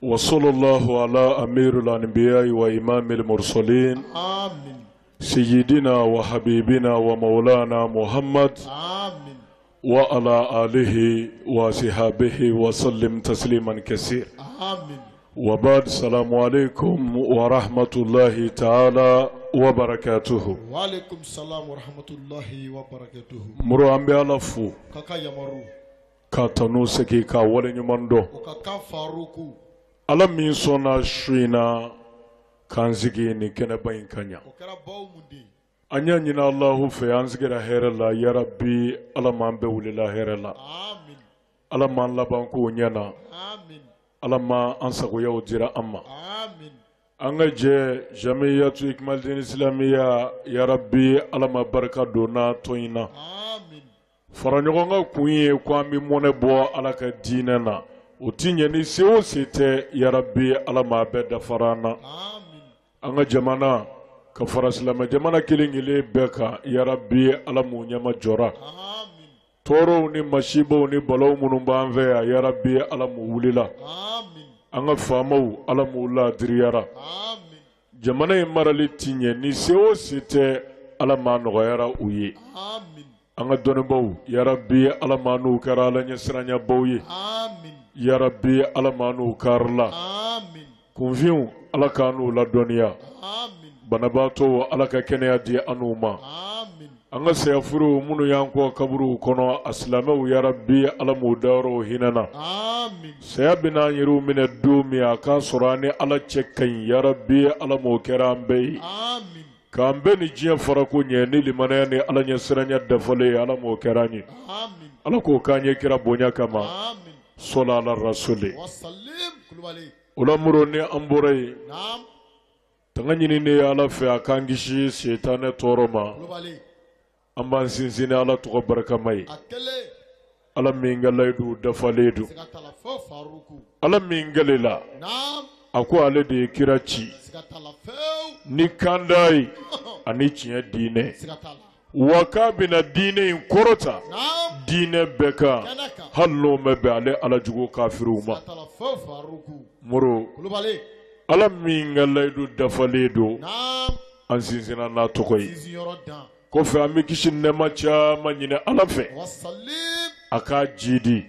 وصلى الله على أمير الأنبياء وإمام المرسلين. آمين. سيدنا وحبيبنا ومولانا محمد. آمين. وعلى آله وصحبه وسلم تسليما كثيرا. آمين. وبعد، السلام عليكم ورحمة الله تعالى وبركاته. وعليكم السلام ورحمة الله وبركاته. Moro, an bɛ Ala fo Kaka yamaru. ka tanu segin ka waleɲuman dɔn. O ka kan Faruku. Ala min sɔnna su in na k'an sigi nin kɛnɛba in kan ɲa. O kɛra baw mun de ye. An y'a ɲini Alahu fɛ, an sigira hɛrɛ la, yarabi Ala m'an bɛɛ wulila hɛrɛ la. Amin. Ala m'an laban kow ɲɛna. Amin. Ala ma an sagoyaw dira an ma. Amin. An ka jɛ Jamiyatu Ikmalidini Silamiya, yarabi Ala ma barika donna tɔn in na. Amin. Fara ɲɔgɔn kan kun ye ko an bɛ mɔnɛ bɔ Ala ka diinɛ na. O ti ɲɛ ni se o se tɛ, yarabi Ala m'a bɛɛ dafara an na. Amin. An ka jamana ka fara silamɛ jamana kelen kelen bɛɛ kan, yarabi Ala m'u ɲɛma jɔra. Amin. Tɔɔrɔw ni masibaw ni balaw minnu b'an fɛ yan, yarabi Ala m'u wulila. Amin. An ka faamaw, Ala m'u laadiriyara. Amin. Jamana in marali ti ɲɛ ni se o se tɛ, Ala m'a nɔgɔyara u ye. Amin. An ka dɔnnibaw, yarabi Ala ma n'u kɛra Ala ɲɛsiranyabaw ye. Amin. Yarabi Ala ma n'u karila. Amin. Kunfinw, Ala k'an n'u ladɔnniya. Amin. Banabaatɔw, Ala ka kɛnɛya di an n'u ma. Amin. An ka sayafuruw minnu y'an kɔ kaburuw kɔnɔ, a silamɛw, yarabi Ala m'u dayɔrɔw hinɛ na. Amin. Saya bɛna an yɛrɛw minɛ don min, a k'a sɔrɔ an ni Ala cɛ ka ɲi, yarabi Ala m'o kɛra an bɛɛ ye. Amin. K'an bɛɛ ni diɲɛ farako ɲɛ ni limanaya ni Ala ɲɛsiranya dafalen ye, Ala m'o kɛra an ye. Amin. Ala k'o k'an ye kira bonya kama. Amin. Sɔla ala rasuli. Wasalim Kulubali. O la Moro, ni an bɔra yen, Naam. tanga ɲini ne ye Ala fɛ a k'an kisi sitanɛ tɔɔrɔ ma. Kulubali. An b'an sinsin ni Ala tɔgɔ barikama ye. A kelen. Ala min ka layidu dafalen don. Siga t'a la fo Faruku. Ala min galela Naam. a ko ale de ye kira ci Siga t'a la fewu. ni kanda ye ani tiɲɛ diinɛ, Siga t'a la. wa k'a bɛna diinɛ in kɔrɔta Naam. diinɛ bɛɛ kan, Kɛnɛ kan. hali n'o ma bɛn ale Ala jugu kafiriw ma. Siga t'a la fo Faruku. Moro, Kulubali. Ala min ka layidu dafalen don, Naam. an sinsinna n'a tɔgɔ ye. Sinsin yɔrɔ dan. Kɔfɛ, an bɛ kisi ni nɛɛma caman ɲini Ala fɛ Wasalim. a k'a jidi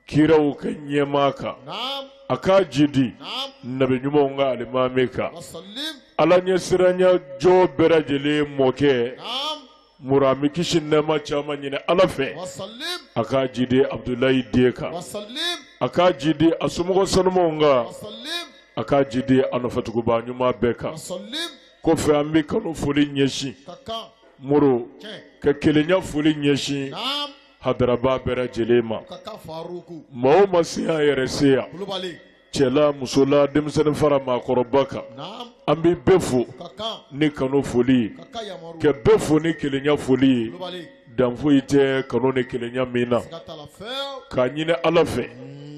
kiraw ka ɲɛmaa kan, Naam. a k'a jidi Naam. nabi ɲumanw ka alimami kan, Wasalim. Ala ɲɛsiranya jɔ bɛɛ lajɛlen mɔkɛ. Naam. Moro, an bɛ kisi ni nɛɛma caman ɲini Ala fɛ Wasalim. a k'a jidi Abudulayi den kan, Wasalim. a k'a jidi a somɔgɔ sanumanw kan, Wasalim. a k'a jidi a nɔfɛtuguba ɲuman bɛɛ kan. Wasalim. Kɔfɛ, an bɛ kanu foli ɲɛsin, Ka kan. Moro, Tiɲɛ. ka kelenya foli ɲɛsin Naam. hadaraba bɛɛ lajɛlen ma. Ka kan Faruku. Maa o maa se y'an yɛrɛ se yan, Kulubali. cɛla, musola, denmisɛnnin fara maakɔrɔba kan, Naam. an bɛ bɛɛ fo Ka kan. ni kanu foli ye, Ka kan yamaru. ka bɛɛ fo ni kelenya foli ye. Kulubali. Dan foyi tɛ kanu ni kelenya min na. Siga t'a la fewu. K'a ɲini Ala fɛ,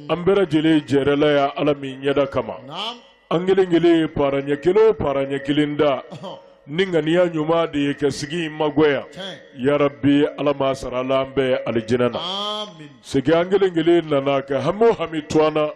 an bɛɛ lajɛlen jɛrɛla ya Ala min ɲɛda kama, Naam. an kelen kelen ye para ɲɛ kelen o para ɲɛ kelen da Ɔhɔn. ni ŋaniya ɲuman de ye ka sigi in magoya, Tiɲɛ. yarabi Ala m'a sara la an bɛɛ alijinɛ na. Amin. Segin an kelen kelen nana ka hami o hami to an na,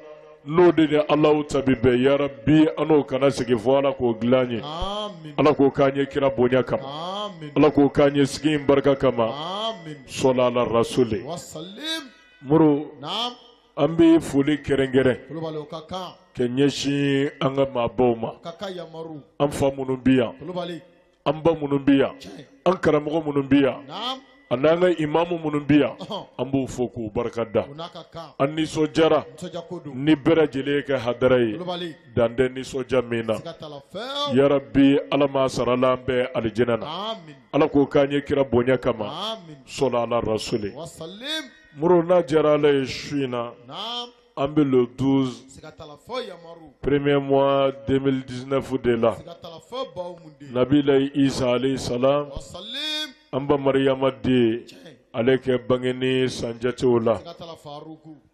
n'o de ni Alahu ta bi bɛn, yarabi an n'o kana segin fo Ala k'o dilan ye. Amin. Ala k'o k'an ye kira bonya kama. Amin. Ala k'o k'an ye sigi in barika kama. Amin. Sɔla ala rasuli. Wasalim. Moro, Naam. an bɛ foli kɛrɛnkɛrɛn Kulubali, o ka kan. ka ɲɛsin an ka maabaw ma. Ka kan yamaru. An fa minnu bi yan, Kulubali. an ba minnu bi yan, Tiɲɛ. an karamɔgɔ minnu bi yan, Naam. ani an ka imamu minnu bi yan, Ɔhɔn. an b'u fo k'u barika da. O n'a ka kan. An nisɔndiyara Nisɔndiya ko don. ni bɛɛ lajɛlen kɛ hadara ye, Kulubali. dan tɛ nisɔndiya min na. Siga t'a la fewu. Yarabi Ala m'a sara la an bɛɛ alijinɛ na. Amin. Ala k'o k'an ye kira bonya kama. Amin. Sɔla ala rasuli. Wasalim. Moro, n'a diyara Ala ye, su in na, Naam. an bɛ le 12, Siga t'a la fo yamaru. premier mois 2019 de la. Siga t'a la fo baw mun de. Nabilayi Isa alayhi salam, Wasalim. an ba Mariyama den, Tiɲɛ. Ale kɛ bangeni sanjatew la,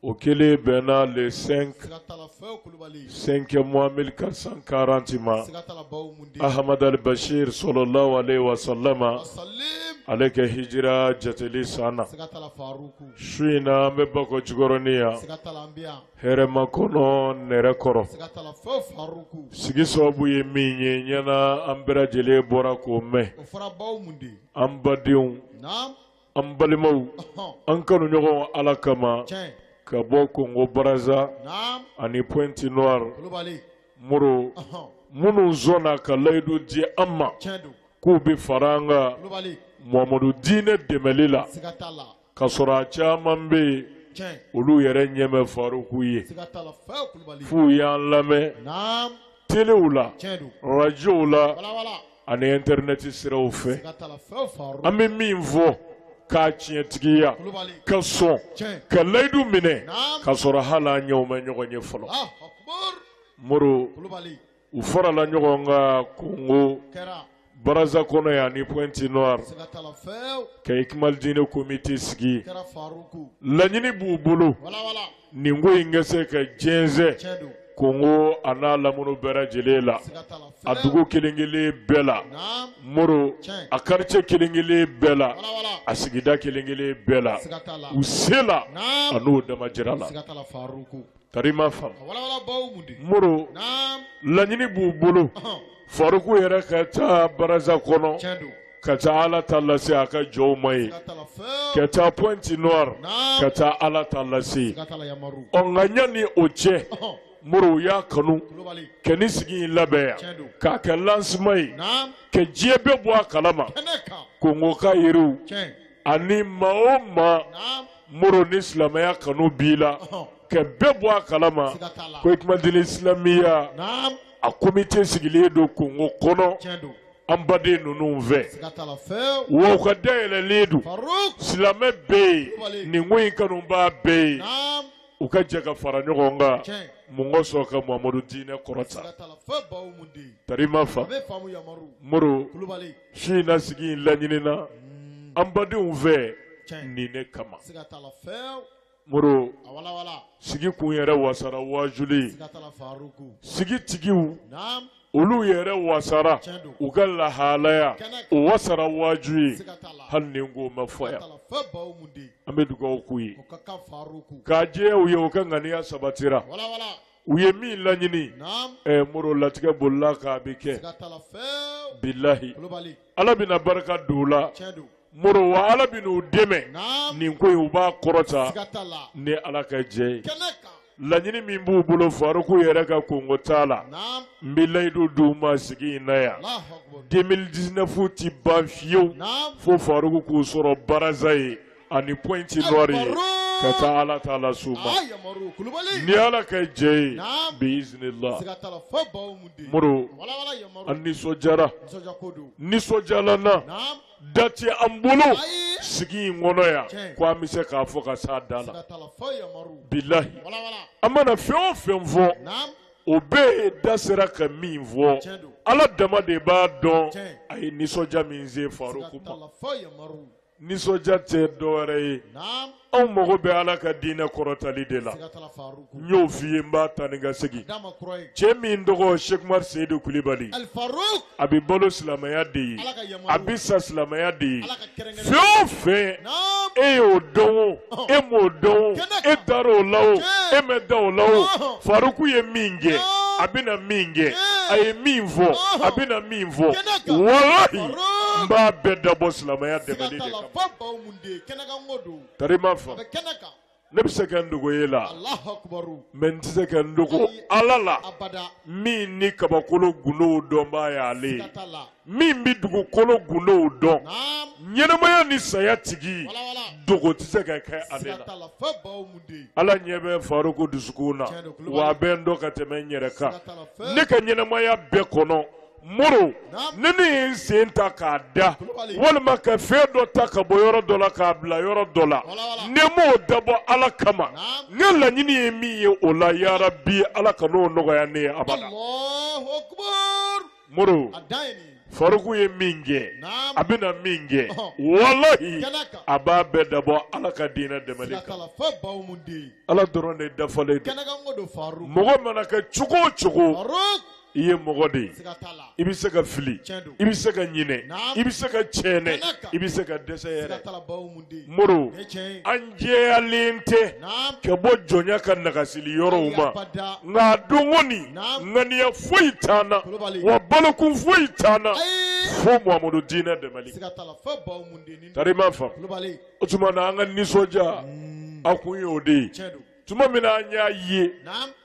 o kelen bɛnna le 5 5 mois 1440 ma. Ahmad al-Bashir sallallahu alaihi wa sallama ale kɛ hijira jateli san na. Su in na an bɛ Bakɔ Jikɔrɔni yan, hɛrɛma kɔnɔ nɛrɛ kɔrɔ. Sigi sababu ye min ye, ɲɛna an bɛɛ lajɛlen bɔra k'o mɛn. An badenw, an balimaw, an kanuɲɔgɔnw Ala kama, ka bɔ Kongo Brazza ani Pointe Noire, Moro, minnu sɔnna ka layidu di an ma k'u bɛ fara an kan Muhamadu diinɛ dɛmɛli la, ka sɔrɔ a caman bɛ yen olu yɛrɛ ɲɛ bɛ Faruku ye, f'u y'an lamɛn telew la, rajow la ani internet siraw fɛ. An bɛ min fɔ k'a tiɲɛtigiya, ka sɔn ka layidu minɛ, ka sɔrɔ hali an ɲɛw ma ɲɔgɔn ye fɔlɔ. Moro, u farala ɲɔgɔn kan Kongo Brazza kɔnɔ yan ni Pointe Noire ka Ikimal Diinɛ comité sigi. Laɲini b'u bolo nin ko in ka se ka jɛnsɛn Kongo a n'a lamunu bɛɛ lajɛlen la, a dugu kelen kelen bɛɛ la, Moro, a quartier kelen kelen bɛɛ la, a sigida kelen kelen bɛɛ la, u se la a n'u damajira la. Karima faamu, Moro, laɲini b'u bolo Faruku yɛrɛ ka taa Brazza kɔnɔ, ka taa Ala ta lase a ka jɔnw ma ye, ka taa Pointe Noire, ka taa Ala ta lase. Ɔ nka yanni o cɛ, Moro, u y'a kanu ka nin sigi in labɛn yan, k'a kɛ lancement ye, ka diɲɛ bɛɛ bɔ a kalama, Kongo ka yiriw ani maa o maa, Moro, ni silamɛya kanu b'i la, ka bɛɛ bɔ a kalama ko Ikimal Diinɛ Islamiya a comité sigilen don Kongo kɔnɔ an baden ninnu fɛ, wa u ka dayɛlɛlen don, silamɛ bɛɛ ye nin ko in kanubaa bɛɛ ye, u ka jɛ ka fara ɲɔgɔn kan mun ka sɔrɔ ka Muhamadu diinɛ kɔrɔta. Tarima fa, Moro, su in na sigi in laɲinina an badenw fɛ nin ne kama. Moro, sigi kun yɛrɛ wasara waajuli, sigi tigiw olu yɛrɛ wasara, u ka lahalaya o wasara waaju ye, hali ni ko ma fɔ yan. An bɛ dugawu k'u ye k'a jɛya u ye, u ka ŋaniya sabatira, u ye min laɲini, Moro, latigɛ bolila k'a bɛ kɛ. Bilahi, Ala bɛna barika don u la, Moro, wa Ala bɛna u dɛmɛ nin ko in, u b'a kɔrɔta ni Ala ka jɛ ye. Laɲini min b'u bolo Faruku yɛrɛ ka Kongo t'a la, n bɛ layidu d'u ma sigi in na yan, 2019 ti ban fiyewu fo Faruku k'u sɔrɔ Brazza ye ani Pointe Noire ye, ka taa Ala ta las'u ma ni Ala ka jɛ ye, biizinila. Moro, an nisɔndiyara, nisɔndiyala na da tɛ an bolo sigi in kɔnɔ yan ko an bɛ se k'a fɔ ka s'a da la. Bilahi, an mana fɛn o fɛn fɔ, o bɛɛ ye da sera ka min fɔ, Ala dama de b'a dɔn a ye nisɔndiya min se Faruku ma. Nisɔndiya tɛ dɔwɛrɛ ye, anw mago bɛ Ala ka diinɛ kɔrɔtali de la. N y'o f'i ye, n b'a ta ni ka segin. Cɛ min tɔgɔ Seku Umaru Seyidu Kulibali, a bɛ balo silamɛya de ye, a bɛ sa silamɛya de ye. Fɛn o fɛn e y'o dɔn o, e m'o dɔn o, e dar'o la o, e ma da o la o, Faruku ye min kɛ, a bɛna min kɛ, a ye min fɔ, a bɛna min fɔ, walahi n b'a bɛɛ dabɔ silamɛya dɛmɛli de kama. Tarima fa, ne bɛ se ka n dogo e la, mais n tɛ se ka n dogo Ala la, min ni kabakolo gundow dɔnbaa y'ale ye, min bɛ dugukolo gundow dɔn, ɲɛnamaya ni saya tigi, dogo tɛ se ka kɛ ale la. Ala ɲɛ bɛ Faruku dusukun na, wa a bɛ n dɔn ka tɛmɛ n yɛrɛ kan. Ne ka ɲɛnamaya bɛɛ kɔnɔ, Moro, ni ne ye n sen ta k'a da, walima ka fɛn dɔ ta ka bɔ yɔrɔ dɔ la k'a bila yɔrɔ dɔ la, ne m'o dabɔ Ala kama, n ka laɲini ye min ye o la, yarabi Ala ka n'o nɔgɔya ne ye abada. Moro, Faruku ye min kɛ, a bɛna min kɛ, walahi a b'a bɛɛ dabɔ Ala ka diinɛ dɛmɛli kama. Ala dɔrɔn de dafalen don. Mɔgɔ mana kɛ cogo o cogo, i ye mɔgɔ de ye, i bɛ se ka fili, i bɛ se ka ɲinɛ, i bɛ se ka cɛnɛ, i bɛ se ka dɛsɛ yɛrɛ. Moro, an jɛyalen tɛ ka bɔ jɔnya ka nagasili yɔrɔw ma, nka a don kɔni ŋaniya foyi t'an na, wa balokun foyi t'an na fo Muhamadu diinɛ dɛmɛli. Tari m'a faamu. O tuma na an ka nisɔndiya a kun y'o de ye. Tuma min na an y'a ye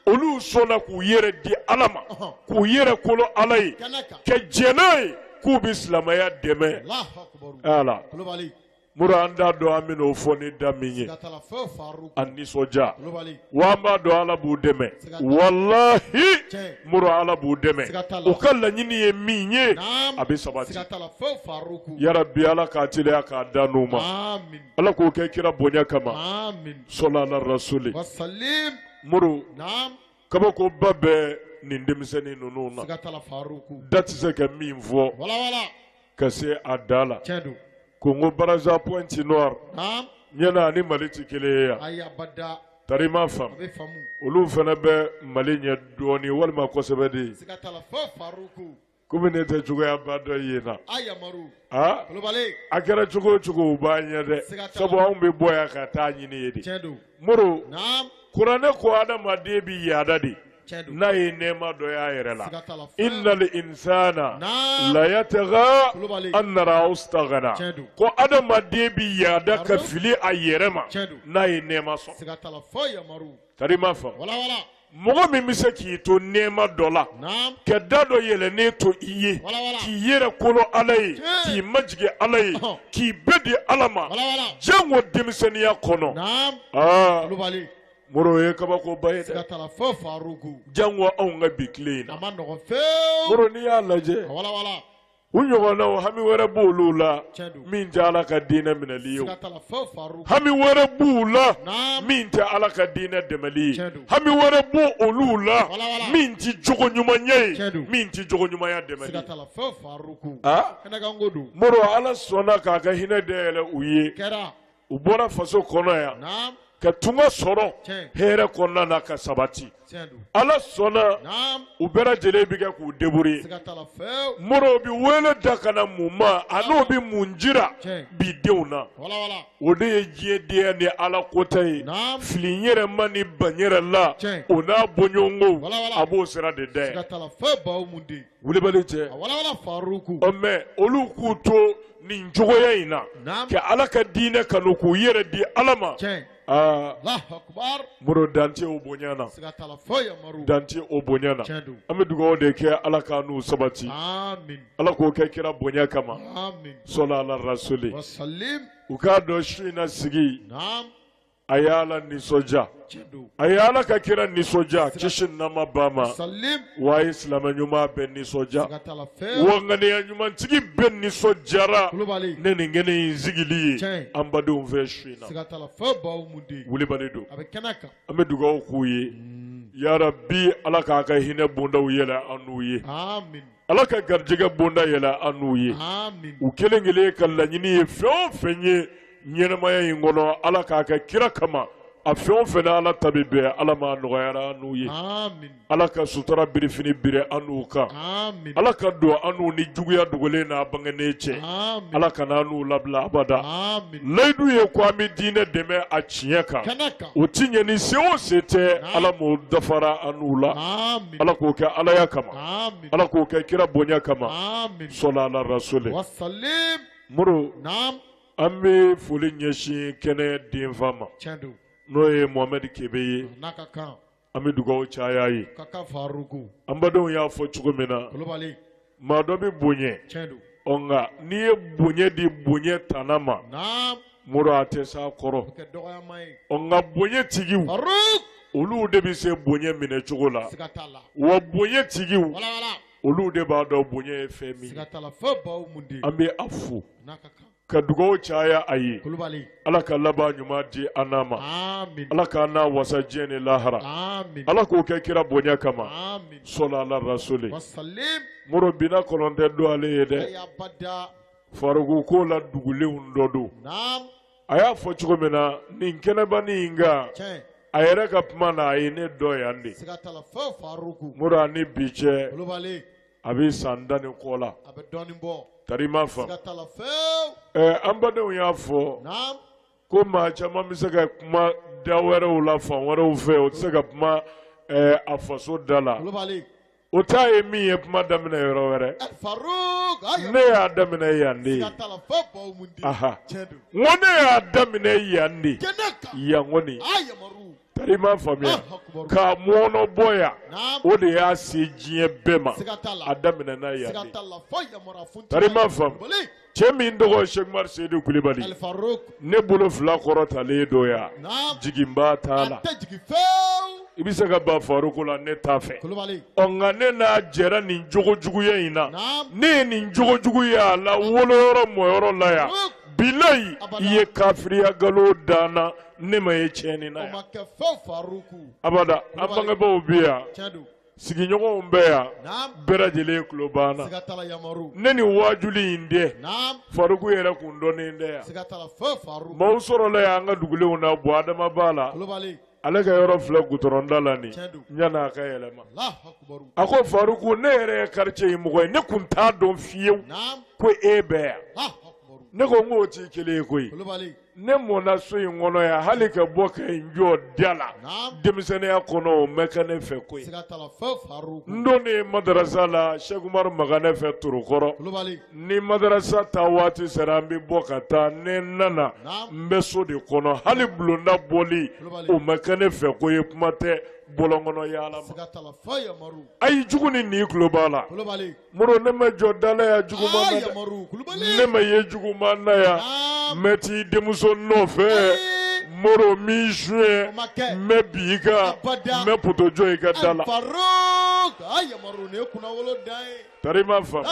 olu sɔnna k'u yɛrɛ di Ala ma, k'u yɛrɛ kolo Ala ye, ka jɛn n'a ye k'u bɛ silamɛya dɛmɛ. Ala Moro, an t'a dɔn an bɛna o fɔ ni da min ye, a nisɔndiya, wa an b'a dɔn Ala b'u dɛmɛ, walahi Moro, Ala b'u dɛmɛ, u ka laɲini ye min ye, a bɛ sabati. Yarabi Ala k'a teliya k'a da n'u ma. Ala k'o kɛ kira bonya kama. Sɔla ala rasuli. Moro, kabakoba bɛ nin denmisɛnnin ninnu na, da tɛ se ka min fɔ ka se a da la. Kongo Brazza Pointe Noire ɲɛna ani Mali tɛ kelen ye yan. Tari m'a faamu, olu fana bɛ Mali ɲɛ dɔɔnin walima kosɛbɛ de ye. Komi ne tɛ cogoyaba dɔn yen na, a kɛra cogo o cogo u b'a ɲɛ dɛ, sabu anw bɛ bɔ yan ka taa ɲini yen de. Moro, kuranɛ ko adamaden bɛ yaada de n'a ye nɛɛma dɔ y'a yɛrɛ la. Innal insana la yatgha an ra'ahu istaghna. Ko adamaden bɛ yaada ka fili a yɛrɛ ma n'a ye nɛɛma sɔrɔ. Tari m'a faamu. Mɔgɔ min bɛ se k'i to nɛɛma dɔ la, ka da dɔ yɛlɛnnen to i ye, k'i yɛrɛ kolo Ala ye, k'i majigin Ala ye, k'i bɛɛ di Ala ma, jango denmisɛnninya kɔnɔ. Aa Moro, ye kabakoba ye dɛ. Jango anw ka bi tile in na. Moro, n'i y'a lajɛ, u ɲɔgɔnnaw hami wɛrɛ b'olu la min tɛ Ala ka diinɛ minɛli ye, hami wɛrɛ b'u la min tɛ Ala ka diinɛ dɛmɛli ye, hami wɛrɛ b'olu la min tɛ jogo ɲumanya ye, min tɛ jogo ɲumanya dɛmɛli ye. Moro, Ala sɔnna k'a ka hinɛ dayɛlɛ u ye, u bɔra faso kɔnɔ yan ka tunga sɔrɔ hɛrɛ kɔnɔna na ka sabati. Ala sɔnna u bɛɛ lajɛlen bɛ kɛ k'u débrouiller. Moro, bɛ wele da ka na mun ma, a n'o bɛ mun jira bi denw na? O de ye diɲɛ denya ni Ala kota ye, fili n yɛrɛ ma ni ban yɛrɛ la, o n'a bɔɲɔgɔnko, a b'o sira de da. Wulibali cɛ, ɔ mais olu k'u to nin cogoya in na ka Ala ka diinɛ kanu, k'u yɛrɛ di Ala ma. Aa Moro, dan tɛ o bonya na, dan tɛ o bonya na. An bɛ dugawu de kɛ, Ala k'an n'u sabati, Ala k'o kɛ kira bonya kama. Sɔla ala rasuli. U k'a dɔn su in na sigi, a ye Ala nisɔndiya, a ye Ala ka kira nisɔndiya, kisi nama ba ma, wa a ye silamɛ ɲuman bɛɛ nisɔndiya, wa ŋaniya ɲumantigi bɛɛ nisɔndiyara ne nin kɛnɛ in sigili ye an badenw fɛ su in na. Wulibali don, an bɛ dugawu k'u ye, yarabi Ala k'a ka hinɛ bondaw yɛlɛ an n'u ye, Ala ka garijɛgɛ bonda yɛlɛ an n'u ye. U kelen kelen ka laɲini ye fɛn o fɛn ye ɲɛnamaya in kɔnɔ, Ala k'a kɛ kira kama, a fɛn o fɛn Ala ta bɛ bɛn, Ala m'a nɔgɔyara an n'u ye. Ala ka sutura birifini biri an n'u kan, Ala ka don an n'u ni juguya dogolen n'a bangenen cɛ, Ala kana an n'u labila abada. Layidu ye ko an bɛ diinɛ dɛmɛ a tiɲɛ kan, o ti ɲɛ ni se o se tɛ, Ala m'o dafara an n'u la. Ala k'o kɛ Alaya kama, Ala k'o kɛ kira bonya kama. Sɔla ala rasuli. Moro, an bɛ foli ɲɛsin kɛnɛ denfa ma, n'o ye Mohamɛdi Kebe ye. An bɛ dugawu caya ye. An badenw y'a fɔ cogo min na, maa dɔ bɛ bonya, ɔ nka n'i ye bonya di bonya tana ma, Moro, a tɛ s'a kɔrɔ. Ɔ nka bonya tigiw, olu de bɛ se bonya minɛ cogo la, wa bonya tigiw, olu de b'a dɔn bonya ye fɛn min ye. An bɛ a fo. Ka dugaw caya a ye. Ala ka laban ɲuman di an n'a ma. Ala k'an n'a wasa diɲɛ ni lahara. Ala k'o kɛ kira bonya kama. Sɔla ala rasuli. Moro binna kɔlɔn tɛ don ale ye dɛ. Faruku ko la dugulenw dɔ don. A y'a fɔ cogo min na nin kɛnɛbanin in kan a yɛrɛ ka kuma na a ye ne dɔn yan de. Moro ani bi cɛ a bɛ san 10 ni kɔ la. Tari ma faamu. An badenw y'a fɔ ko maa caman bɛ se ka kuma da wɛrɛw la fan wɛrɛw fɛ o tɛ se ka kuma a faso da la. O ta ye min ye kuma daminɛ yɔrɔ wɛrɛ. Ne y'a daminɛ yan de ye. N ko ne y'a daminɛ yan de. Yan kɔni. Tari ma faamuya. K'a mɔnɔ bɔ yan. O de y'a se diɲɛ bɛɛ ma. A daminɛna yan de. Tari ma faamu. Cɛ min tɔgɔ Sɛki Umaru Seyidu Kulibali. Ne bolo fila kɔrɔtalen don yan. Jiginba t'a la. I bɛ se ka ban Faruku la ne t'a fɛ. Ɔ nka ne n'a jɛra nin jogo juguya in na. Ne ye nin jogo jugu ye a la woloyɔrɔ mɔyɔrɔ la yan. Bilayi i ye kafiriya galo dan na ne ma ye tiɲɛni na yan. Abada an bangebaaw bɛ yan. Sigiɲɔgɔnw bɛ yan. Bɛɛ lajɛlen tulo b'an na. Ne ni waajuli in tɛ. Faruku yɛrɛ kun dɔnnen tɛ yan. Maaw sɔrɔla yan an ka dugulenw na Buwa Adama b'a la. Ale ka yɔrɔ filɛ gudɔrɔnda la nin yanni a ka yɛlɛma. A ko Faruku ne yɛrɛ ye quartier in mɔgɔ ye ne kun t'a dɔn fiyewu ko e bɛ yan. Ne ko n k'o t'i kelen ye koyi. Ne mɔna so in kɔnɔ yan hali ka bɔ ka n jɔ da la denmisɛnninya kɔnɔ o ma kɛ ne fɛ koyi. N donnen madarasa la Sɛki Umaru Maganɛ fɛ Torokɔrɔ. Ni madarasa taa waati sera an bɛ bɔ ka taa ne nana n bɛ so de kɔnɔ hali bulonda bɔli o ma kɛ ne fɛ ko ye kuma tɛ bɔlɔn kɔnɔ yaala ma. Ayi jugu ni nin tulo b'a la. Moro ne ma jɔ da la yan juguman na dɛ. Ne ma ye juguman na yan. N bɛ t'i denmuso nɔfɛ. Moro m'i suɲɛ. N bɛ bin i kan. N bɛ poto jɔ i ka da la. Tari ma faamu.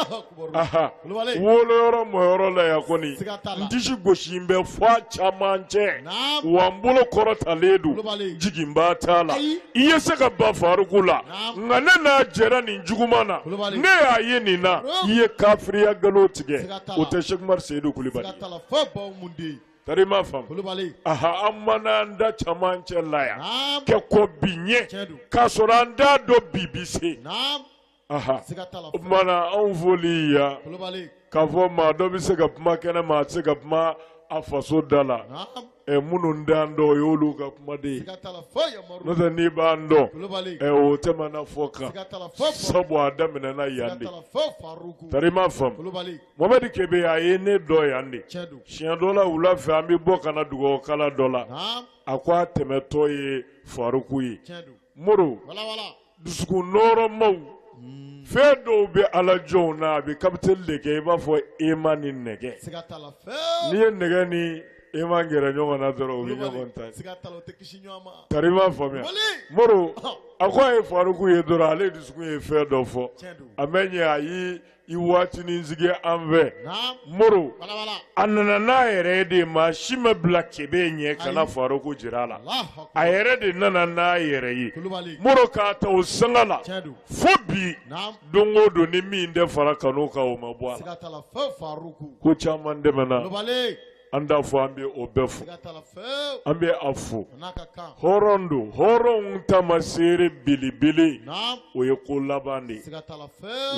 Woloyɔrɔ mɔyɔrɔ la yan kɔni. N disi gosi n bɛ fɔ a caman cɛ. Wa n bolo kɔrɔtalen don. Jiginba t'a la. I ye se ka ban Faruku la. Nka ne n'a jɛra nin juguman na. Ne y'a ye nin na. I ye kafiriya galo tigɛ. O tɛ Sɛki Umaru Seyidu Kulibali. Tari ma faamu. An mana an da camancɛ la yan. Kɛ kɔ bi ɲɛ. K'a sɔrɔ an t'a dɔn bi bi se. O tuma na anw foli yan k'a fɔ maa dɔ bɛ se ka kuma kɛnɛ ma a tɛ se ka kuma a faso da la minnu t'an dɔn o y'olu ka kuma de ye n'o tɛ n'i b'an dɔn o tɛmɛna fɔ kan sabu a daminɛna yan de. Tari ma faamu. Mohamɛdi Kebe a ye ne dɔn yan de. Siɲɛ dɔ la wula fɛ an bɛ bɔ ka na dugawu kala dɔ la a ko a tɛmɛtɔ ye Faruku ye. Moro dusukun nɔɔrɔmaw fɛn dɔw bɛ ala jɔnw na a bɛ kapiteli de kɛ i b'a fɔ ema ni nɛgɛ. N'i ye nɛgɛ ni ema gɛrɛ ɲɔgɔn na dɔrɔn u bɛ ɲɔgɔn ta. Tari ma faamuya. Moro a ko a ye Faruku ye dɔrɔn ale dusukun ye fɛn dɔ fɔ. A ma ɲɛ a y'i i waatinin sigi an fɛ. Moro a nana n'a yɛrɛ de maa si ma bila Kebe ɲɛ ka na Faruku jira a la. A yɛrɛ de nana n'a yɛrɛ ye. Moro k'a ta o sanga la fo bi don o don ni min tɛ fara kanu kan o ma bɔ a la. Ko caman tɛmɛna. An t'a fɔ an bɛ o bɛɛ fo. An bɛ a fo. Hɔrɔn don. Hɔrɔnw taamaseere belebele o ye ko laban de ye.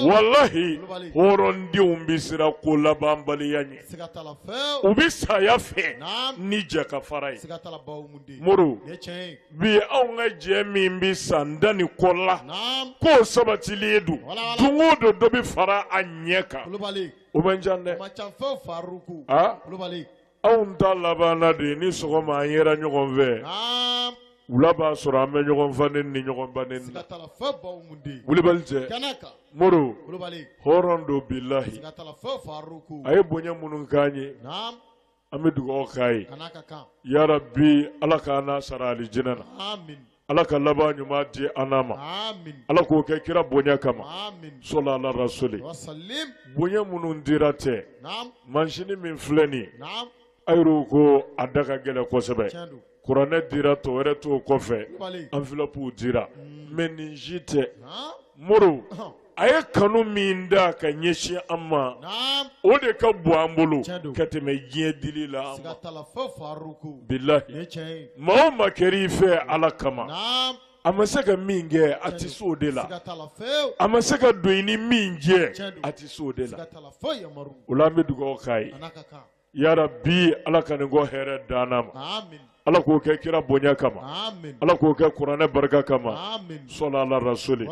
Walahi hɔrɔndenw bɛ siran ko labanbaliya ɲɛ. U bɛ saya fɛ ni jɛ ka fara ye. Moro bi anw ka jɛ min bɛ san 10 ni kɔ la k'o sabatilen don. Don o don dɔ bɛ fara a ɲɛ kan. O man ca dɛ. Anw ta labanna de ni sɔgɔma an yera ɲɔgɔn fɛ. Wula b'a sɔrɔ an bɛ ɲɔgɔn fa ni ɲɔgɔn ba ni. Wulibali cɛ. Moro hɔrɔn don bilahi. A ye bonya minnu k'an ye. An bɛ dugawu k'a ye. Yarabi Ala k'an n'a sara alijinɛ na. Ala ka laban ɲuman di an n'a ma. Ala k'o kɛ kira bonya kama. Sɔla ala rasuli. Bonya minnu dira tɛ. Mansini min filɛ nin ye. A yɛrɛw ko a da ka gɛlɛn kosɛbɛ. Kuranɛ dira tɔ wɛrɛ t'o kɔfɛ. Enveloppe dira. Mais nin si tɛ. Moro a ye kanu min da ka ɲɛsin an ma o de ka bon an bolo ka tɛmɛ diɲɛ dili la an ma. Bilahi maa o maa kɛra i fɛ Ala kama a ma se ka min kɛ a tɛ se o de la a ma se ka don i ni min jɛ a tɛ se o de la o la an bɛ dugawu k'a ye. Yarabi Ala ka nin ko hɛrɛ d'an n'a ma. Ala k'o kɛ kira bonya kama. Ala k'o kɛ kuranɛ barika kama. Sɔla ala rasuli.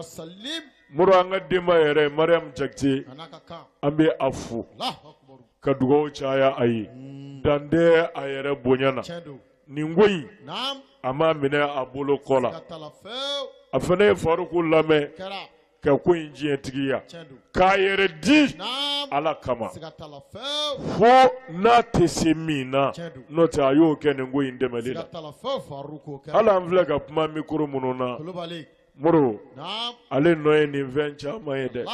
Moro an ka denba yɛrɛ Mariam Jakite an bɛ a fo ka dugawu caya a ye dan tɛ a yɛrɛ bonya na nin ko in a m'a minɛ a bolo kɔ la a fana ye Faruku lamɛn ka ko in diɲɛtigiya k'a yɛrɛ di Ala kama fo n'a tɛ se min na n'o tɛ a y'o kɛ nin ko in dɛmɛli la hali an filɛ ka kuma mikoro minnu na Moro ale nɔ ye nin fɛn caman ye dɛ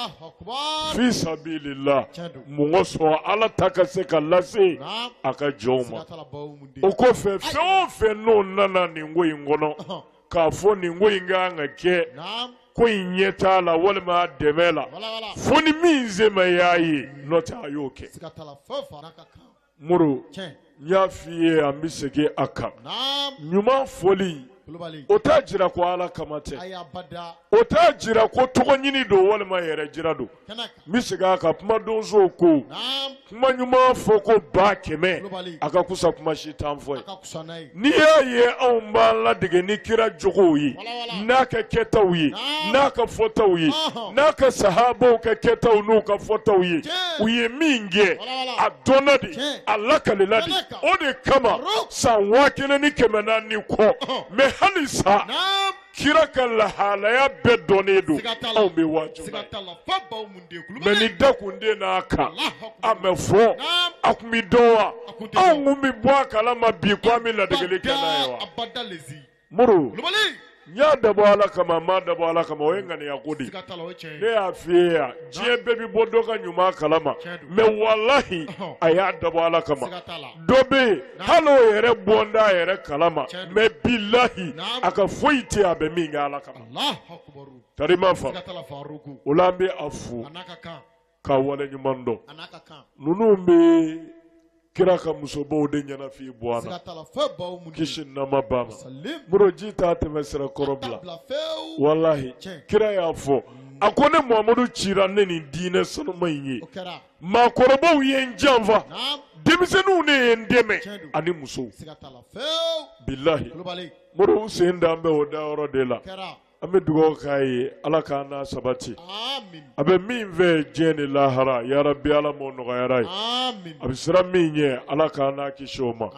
fi sabilillah mun kosɔn Ala ta ka se ka lase a ka jɔnw ma o kɔfɛ fɛn o fɛn n'o nana nin ko in kɔnɔ k'a fɔ nin ko in ka kan ka kɛ ko in ɲɛ t'a la walima a dɛmɛ la fo ni min se ma y'a ye n'o tɛ a y'o kɛ Moro n y'a f'i ye an bɛ segin a kan ɲuman fɔli o t'a jira ko Ala kama tɛ o t'a jira ko tɔgɔ ɲini don walima yɛrɛ jira don n bɛ segin a kan kuma donsow ko kuma ɲuman fɔ ko 100,000 a ka kusa kuma si tan fɔ ye n'i y'a ye anw b'an ladege ni kira jogow ye n'a ka kɛtaw ye n'a ka fɔtaw ye n'a ka sahabaw ka kɛtaw n'u ka fɔtaw ye u ye min kɛ a dɔnna de a lakalila de o de kama san 1400 kɔ mais hali sa kira ka lahalaya bɛɛ dɔnnen don anw bɛ waaju mais ni da kun den n'a kan a mɛ fɔ a kun bɛ dɔn wa anw kun bɛ bɔ a kalama bi ko an bɛ ladegeli kɛ n'a ye wa Moro n y'a dabɔ Ala kama n m'a dabɔ Ala kama o ye ŋaniya ko de ye ne y'a f'i ye yan diɲɛ bɛɛ bɛ bɔ dɔ ka ɲuman kalama mais walahi a y'a dabɔ Ala kama dɔ bɛ yen hali o yɛrɛ bɔ t'a yɛrɛ kalama mais bilahi a ka foyi tɛ a bɛ min kɛ Ala kama tari ma fa o la an bɛ a fo k'a waleɲuman dɔn ninnu bɛ kira ka musobaw de ɲɛnafin bɔ an na kisi nama ba ma Moro ji t'a tɛmɛ sira kɔrɔ bila walahi kira y'a fɔ a ko ne Muhamadu cira ne nin diinɛ sanuma in ye maakɔrɔbaw ye n janfa denmisɛnninw ne ye n dɛmɛ ani musow bilahi Moro sen dan bɛ o dayɔrɔ de la an bɛ dugawu k'a ye Ala k'an n'a sabati a bɛ min fɛ diɲɛ ni lahara yarabi Ala m'o nɔgɔyara ye a bɛ siran min ɲɛ Ala k'an n'a kisi o ma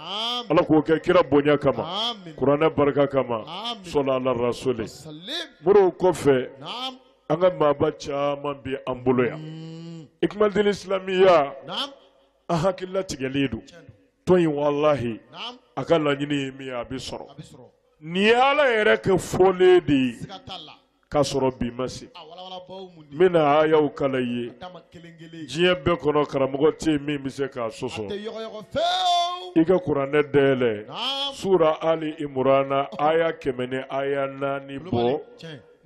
Ala k'o kɛ kira bonya kama kuranɛ barika kama sɔla ala rasuli Moro kɔfɛ an ka maaba caman bɛ an bolo yan Ikmalidini silamiya an hakililatigɛlen don tɔn in walahi a ka laɲini ye min ye a bɛ sɔrɔ nin ye Ala yɛrɛ kɛ fɔlen de ye k'a sɔrɔ bi ma se n bɛna ayaw kalan i ye diɲɛ bɛɛ kɔnɔ karamɔgɔ tɛ yen min bɛ se k'a sɔsɔ i ka kuranɛ dayɛlɛ sura Ali Imurana aya 100 ni aya 4 bɔ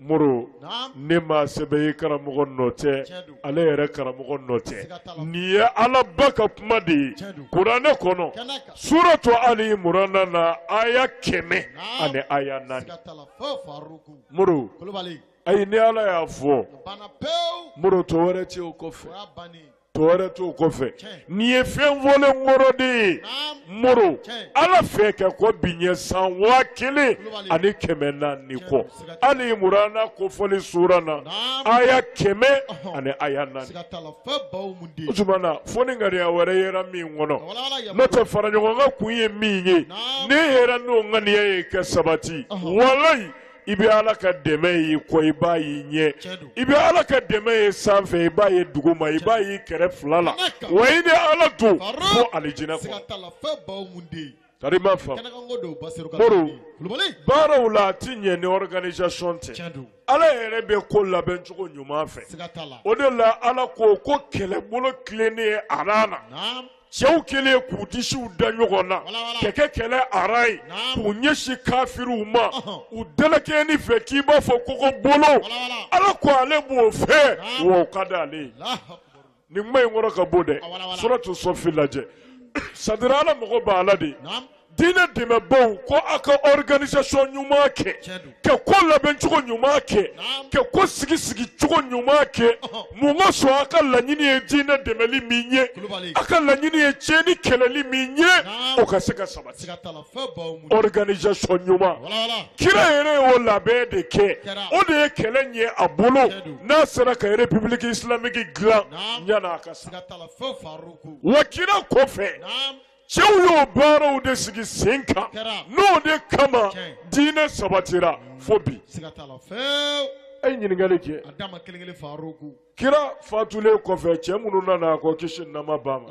Moro ne m'a sɛbɛn i karamɔgɔ nɔ tɛ ale yɛrɛ karamɔgɔ nɔ tɛ nin ye Ala ba ka kuma de ye kuranɛ kɔnɔ suratu Ali Imurana na aya 100 ani aya 4 Moro ayi ni Ala y'a fɔ Moro tɔ wɛrɛ tɛ o kɔfɛ tɔ wɛrɛ t'o kɔfɛ nin ye fɛn fɔlen kɔrɔ de ye Moro Ala fɛ ka kɔn bi ɲɛ san 1400 kɔ Ali Imurana kofɔli sura na aya 100 ani aya 4 o tuma na fo ni ŋaniya wɛrɛ yera min kɔnɔ n'o tɛ faraɲɔgɔnkan kun ye min ye ne yɛrɛ n'o ŋaniya ye ka sabati walayi i bɛ Ala ka dɛmɛ y'i kɔ i b'a y'i ɲɛ i bɛ Ala ka dɛmɛ ye sanfɛ i b'a ye duguma i b'a y'i kɛrɛ fila la wa i ni Ala to fo alijinɛ kɔnɔ. Tari ma faamu. Moro, baaraw la a ti ɲɛ ni organisation tɛ. Ala yɛrɛ bɛ ko labɛn cogo ɲuman fɛ. O de la Ala ko ko kɛlɛbolo tilennen ye aran na. Cɛw kɛlen k'u disiw da ɲɔgɔn na ka kɛ kɛlɛ aran ye k'u ɲɛsin kafiriw ma u dalakɛɲɛni fɛ k'i b'a fɔ koko bolo. Ala ko ale b'o fɛ wa o ka d'ale ye. Nin kuma in kɔrɔ ka bon dɛ. Suratu Sɔfi lajɛ. C'est-à-dire Ala mago b'a la de. Diinɛ dɛmɛbaw ko aw ka organisation ɲuman kɛ, ka ko labɛncogo ɲuman kɛ, ka ko sigi sigicogo ɲuman kɛ. Mun ka sɔn aw ka laɲini ye diinɛ dɛmɛli min ye, aw ka laɲini ye tiɲɛni kɛlɛli min ye, o ka se ka sabati. Organisation ɲuman, kira yɛrɛ y'o labɛn de kɛ, o de ye kɛlɛ ɲɛ a bolo. N'a sera ka république islamique dilan yan'a ka sa. Wa kira kɔfɛ, cɛw y'o baaraw de sigi sen kan, n'o de kama diinɛ sabatira fo bi. E ye ɲininkali kɛ. Kira fatulen kɔfɛ, cɛ minnu nana a kɔ kisi nama ba ma,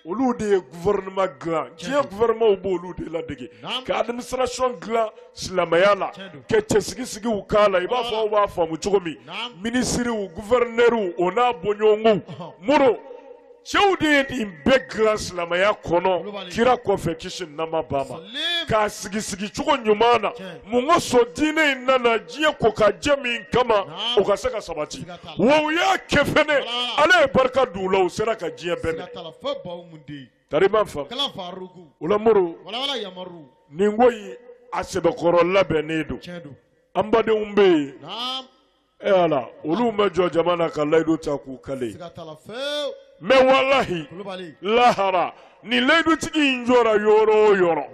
olu de ye gouvernement dilan. Diɲɛ gouvernement b'olu de ladege ka administration dilan silamɛya la, ka cɛsigisigiw k'a la. I b'a fɔ aw b'a faamu cogo min, minisiriw, gouverneurs, o n'a bɔɲɔgɔnw. Moro, cɛw de ye nin bɛɛ dilan silamɛya kɔnɔ kira kɔfɛ kisi nama ba ma, k'a sigi sigicogo ɲuman na. Mun ka sɔn diinɛ in nana diɲɛ ko ka jɛ min kama, o ka se ka sabati. Wa u y'a kɛ fɛnɛ, Ala ye barika don u la, u sera ka diɲɛ bɛɛ minɛ. Tari ma faamu. O la Moro, nin ko in a sɛbɛkɔrɔ labɛnnen don. An badenw bɛ yen. E Ala, olu ma jɔ jama na ka layidu ta k'u kale. Mais walahi lahara, ni layidutigi in jɔra yɔrɔ o yɔrɔ,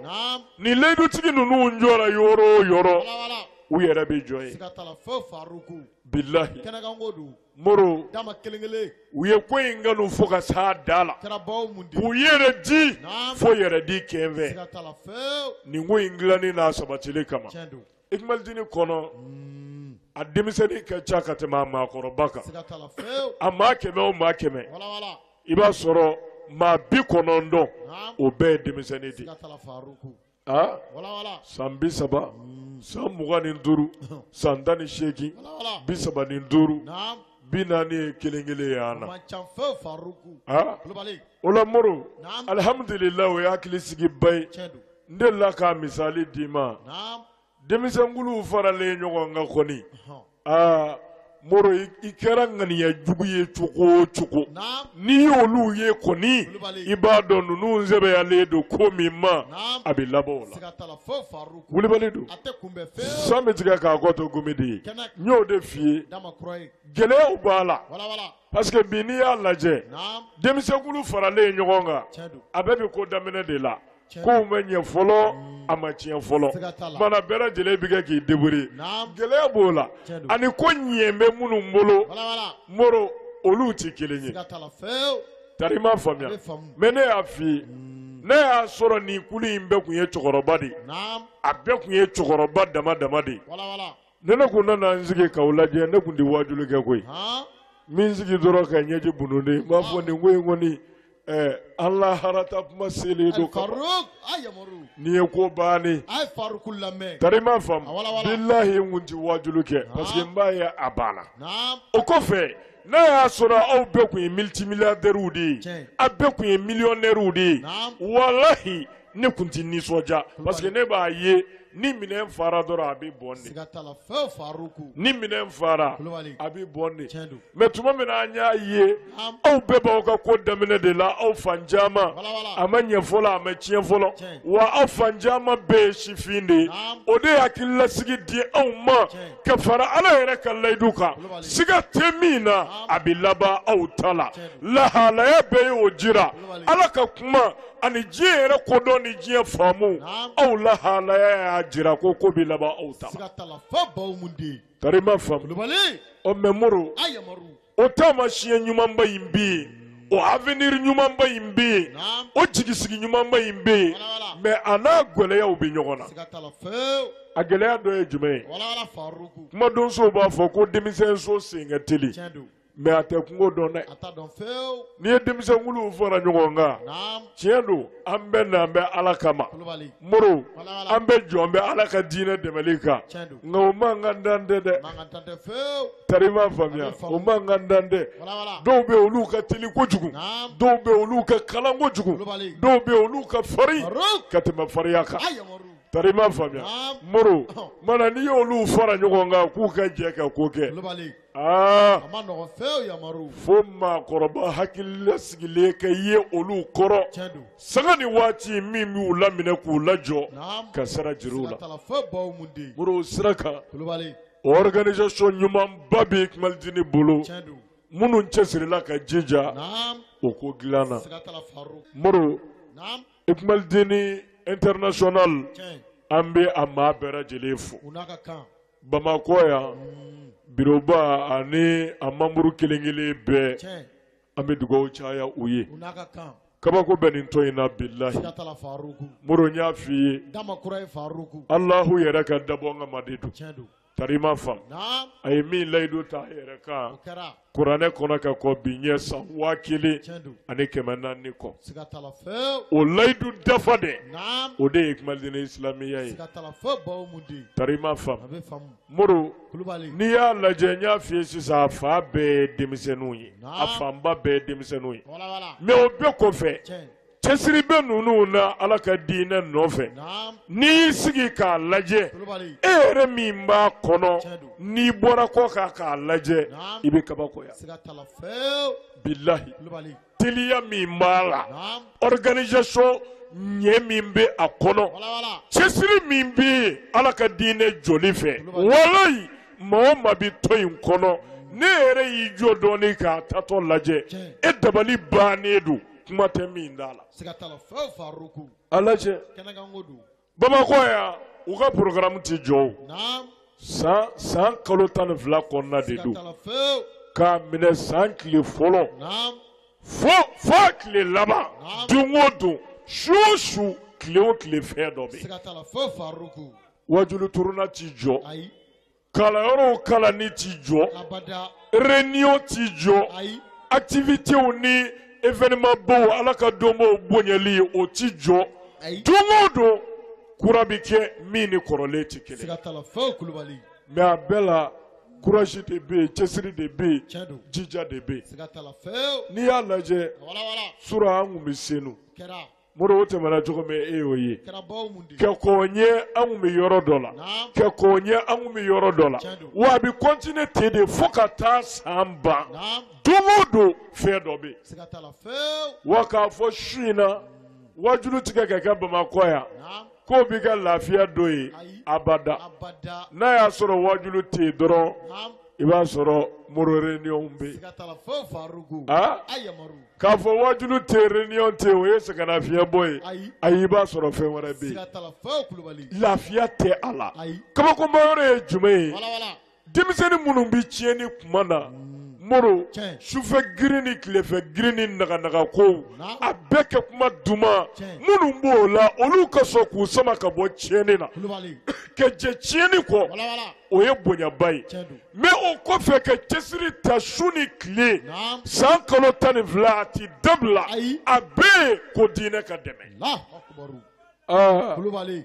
ni layidutigi ninnu jɔra yɔrɔ o yɔrɔ, u yɛrɛ bɛ jɔ yen. Bilahi Moro, u ye ko in kanu fo ka s'a da la, k'u yɛrɛ di fo yɛrɛ di kɛnfɛ. Nin ko in dilanni n'a sabatili kama, Ikmalidini kɔnɔ, a denmisɛnnin ka ca ka tɛmɛ a maakɔrɔba kan. A maa 100 o maa 100, i b'a sɔrɔ maa 90 o bɛɛ ye denmisɛnnin de ye. San 30, san 25, san 18, 35, 40 ye kelen kelen ye an na. O la Moro, alihamudulila, o ye hakili sigiba ye. N delila k'a misali d'i ma. Denmisɛnkuluw faralen ɲɔgɔn kan kɔni, aa Moro, i kɛra ŋaniya jugu ye cogo o cogo, n'i y'olu ye kɔni, i b'a dɔn ninnu sɛbɛyalen don ko min ma, a bɛ laban o la. Wulibali don, san bɛ tigɛ k'a kɔ to gumi de ye. N y'o de f'i ye, gɛlɛyaw b'a la. Parce que bi n'i y'a lajɛ, denmisɛnkulu faralen ɲɔgɔn kan, a bɛɛ bɛ ko daminɛ de la. Kow ma ɲɛ fɔlɔ, a ma tiɲɛ fɔlɔ, mana bɛɛ lajɛlen bɛ kɛ k'i débrouiller. Gɛlɛya b'o la, ani ko ɲɛ bɛ minnu bolo Moro, olu tɛ kelen ye. Tari ma faamuya. Mais ne y'a f'i ye, ne y'a sɔrɔ nin kulu in bɛɛ tun ye cɛkɔrɔba de ye, a bɛɛ tun ye cɛkɔrɔba dama dama de ye. Ne ne kun nana n sigi k'aw lajɛ, ne kun tɛ waajuli kɛ koyi. Min sigi dɔrɔn ka ɲɛji bununen, n b'a fɔ nin ko in kɔni, an laharata kuma selen don ka nin ye ko bannen. Tari ma faamu. Bilahi, n kun tɛ waajuli kɛ parce que n b'a ye a banna. O kɔfɛ, n'a y'a sɔrɔ aw bɛɛ kun ye multimilliardaires de ye, aw bɛɛ kun ye millionnaires de ye, walahi ne kun tɛ nisɔndiya parce que ne b'a ye ni minɛn fara dɔrɔn a bɛ bɔn de. Ni minɛn fara, a bɛ bɔn de. Mais tuma min na an y'a ye aw bɛɛ b'aw ka ko daminɛ de la, aw fan caman a ma ɲɛ fɔlɔ, a ma tiɲɛ fɔlɔ, wa aw fan caman bɛɛ ye sifin de ye. O de ye hakililasigi di anw ma ka fara Ala yɛrɛ ka layidu kan, siga tɛ min na, a bɛ laban aw ta la. Lahalaya bɛɛ y'o jira. Ala ka kuma ani diɲɛ yɛrɛ kodɔn ni diɲɛ faamu, aw lahalaya y'a jira ko ko bɛ laban aw ta la. Tari ma faamu. Ɔ mais Moro, o taamasiyɛn ɲumanba in bɛ yen, o avenir ɲumanba in bɛ yen, o jigisigi ɲumanba in bɛ yen, mais a n'a gɛlɛyaw bɛ ɲɔgɔn na. A gɛlɛya dɔ ye jumɛn ye? Kumadonsow b'a fɔ ko denmisɛnso sen ka teli. Mais a tɛ kungo dɔn dɛ. N'i ye denmisɛnkuluw fara ɲɔgɔn kan, tiɲɛ don, an bɛ na an bɛ Ala kama, Moro, an bɛ jɔ an bɛ Ala ka diinɛ dɛmɛli kan, nka o mankan dan tɛ dɛ, tari i m'a faamuya, o mankan dan tɛ, dɔw bɛ yen olu ka teli kojugu, dɔw bɛ yen olu ka kalan kojugu, dɔw bɛ yen olu ka farin ka tɛmɛ farinya kan. Tari i m'a faamuya, Moro, mana n'i y'olu fara ɲɔgɔn kan k'u ka jɛ ka ko kɛ, aa a ma nɔgɔn fewu Yamaru, fo maakɔrɔba hakililasigilen ka ye olu kɔrɔ, tiɲɛ don, sanga ni waati min b'u laminɛ k'u lajɔ ka sira jira u la, siga t'a la fo baw mun den, Moro o sira kan, Kulubali, organisation ɲumanba bɛ Kumalidini bolo, tiɲɛ don, minnu cɛsirila ka jija naam, o ko dilan na, siga t'a la Faru, Moro, naam, Kumalidini international tiɲɛ, an bɛ a maa bɛɛ lajɛlen fo, u n'a ka kan, Bamakɔ yan biroba ani a membre kelen kelen bɛɛ, tiɲɛ, an bɛ dugawu caya u ye, u n'a ka kan, kabako bɛ nin tɔn in na bilahi, siga t'a la Faruku, Moro n y'a f'i ye, dama kura ye Faruku, Alahu yɛrɛ ka dabɔ kama de don, tiɲɛ don, tari i m'a faamu, naam, a ye min layidu ta a yɛrɛ kan o kɛra, kuranɛ kɔnɔ ka kɔn bi ɲɛ san 1400 tiɲɛ don, kɔ, siga t'a la fewu, o layidu dafa dɛ, naam, o de ye Kumalidini isilamiya ye, siga t'a la fo baw mun den, tari i m'a faamu, a bɛ faamu, Moro Kulubali, n'i y'a lajɛ n y'a f'i ye sisan a fa bɛɛ ye denmisɛnninw ye, Naam. a fanba bɛɛ ye denmisɛnninw ye, wala wala, mais o bɛɛ kɔfɛ tiɲɛ, cɛsiri bɛ ninnu na Ala ka diinɛ nɔfɛ, naam, n'i y'i sigi k'a lajɛ Kulubali, e yɛrɛ min b'a kɔnɔ Tiɲɛ don. n'i bɔra kɔ kan k'a lajɛ Naam. i bɛ kabakoya, siga t'a la fewu, bilahi, Kulubali, teliya min b'a la, naam, organisation ɲɛ min bɛ a kɔnɔ, wala wala, cɛsiri min bɛ yen Ala ka diinɛ jɔli fɛ, Kulubali. walayi maa o maa bɛ tɔn in kɔnɔ ne yɛrɛ y'i jɔ dɔɔnin k'a tatɔ lajɛ Tiɲɛ. e dabali bannen don kuma tɛ min da la. siga t'a la fewu Faruku, A lajɛ kɛnɛkanko don, Bamakɔ yan u ka programme ti jɔ o naam, san san kalo 12 kɔnɔna de siga don t'a la fewu, k'a minɛ san tile fɔlɔ naam, fo fo tile laban Naam. don o don su o su tile o tile fɛn dɔ bɛ yen. siga t'a la fewu Faruku, wajulu turuna ti jɔ ayi, kalanyɔrɔw kalanni ti jɔ abada, réunion ti jɔ ayi, activités ni événement baw Ala ka donbaw bonyali o ti jɔ ayi, don o don kura bɛ kɛ min ni kɔrɔlen ti kelen siga t'a la fewu Kulubali, mais a bɛɛ la courage de bɛ yen cɛsiri de bɛ yen tiɲɛ don, jija de bɛ yen siga t'a la fewu, n'i y'a lajɛ wala wala, sura an kun bɛ Senu kɛra, Moro o tɛmɛna cogo min e y'o ye kɛra baw mun den, ka kɔn ɲɛ an kun bɛ yɔrɔ dɔ la naam, ka kɔn ɲɛ an kun bɛ yɔrɔ dɔ la Tiɲɛ don. wa a bɛ continuer ten de fo ka taa san ban naam, don o don fɛn dɔ bɛ yen siga t'a la fewu, wa k'a fɔ su in na wajulu tigɛ ka kɛ Bamakɔ yan naam, k'o b'i ka lafiya dɔ ye Ayi. abada abada, n'a y'a sɔrɔ wajulu tɛ yen dɔrɔn naam, i b'a sɔrɔ Moro réunion bɛ yen siga t'a la fewu Faruku, aa a Yamaru, k'a fɔ wajulu tɛ yen réunion tɛ yen o ye sɛgɛnnafiɲɛbɔ ye ayi, ayi i b'a sɔrɔ fɛn wɛrɛ bɛ yen siga t'a la fewu Kulubali, lafiya tɛ a la ayi, kabakoma yɔrɔ ye jumɛn ye wala wala, denmisɛnnin minnu bɛ tiɲɛni kuma na Moro Tiɲɛ. sufɛ girin ni tilefɛ girin ni naganagakow Naam. a bɛɛ kɛ kuma duman Tiɲɛ. minnu b'o la olu ka sɔn k'u sama ka bɔ tiɲɛni na Kulubali, ka jɛ tiɲɛni kɔ wala wala, o ye bonyaba ye tiɲɛ don, mais o kɔfɛ ka cɛsiri ta su ni tile naam, san kalo 12 a ti dabila Ayi. a bɛɛ ye ko diinɛ ka dɛmɛ Allahu akbaru, aa Kulubali,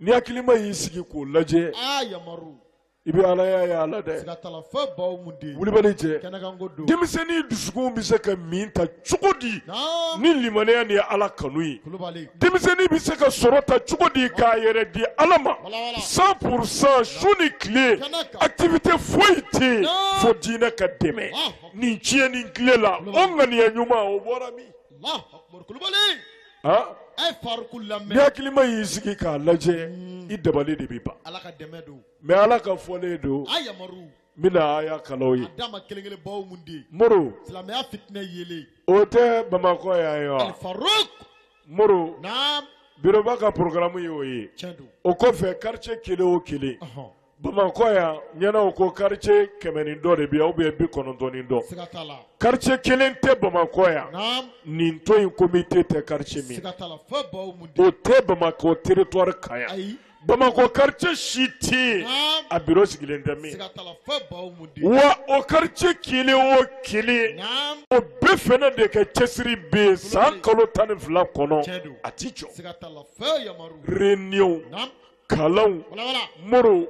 ni hakilima y'i sigi k'o lajɛ a Yamaru, i bɛ alaya ye ala dɛ siga t'a la fo baw mun den, wulibali cɛ kɛnɛkanko don, denmisɛnnin dusukun bɛ se ka min ta cogo di naam, ni limaniya ni ala kanu ye Kulubali, denmisɛnnin bɛ se ka sɔrɔ ta cogo di k'a yɛrɛ di ala ma wala wala, 100% su ni tile kɛnɛ kan, activité foyi tɛ yen Naam. fo diinɛ ka dɛmɛ Allahu nin tiɲɛni tile la o ŋaniya ɲuman o bɔra min Allahu akbar, Kulubali, ah a ye Faruku ni lamɛn, hakilima y'i sigi k'a lajɛ i dabali de bɛ ban Ala ka dɛmɛ don, mais ala ka fɔlen don a Yamaru, n bɛna aya kalaw ye a d'a ma kelen kelen baw mun den, Moro silamɛya fitinɛ yeelen, o tɛ Bamakɔ yan ye wa Faruk, Moro naam, biroba ka programme ye o ye tiɲɛ don, o kɔfɛ quartier kelen o kelen ɔhɔn, Bamakɔ yan ɲɛnaw ko quartier 100 ni dɔ de bɛ yan ou bien 90 ni dɔ siga t'a la, quartier kelen tɛ Bamakɔ yan naam, nin tɔn in comité tɛ quartier min siga t'a la fo baw mun den, o tɛ Bamakɔ territoire kan yan ayi, Bamakɔ quartier si tɛ yen a bureau sigilen tɛ min, wa o quartier kelen o kelen o bɛɛ fɛnɛ de kɛ cɛsiri bɛ yen san kalo 12 kɔnɔ, a ti jɔ. Réunion, kalanw, moro,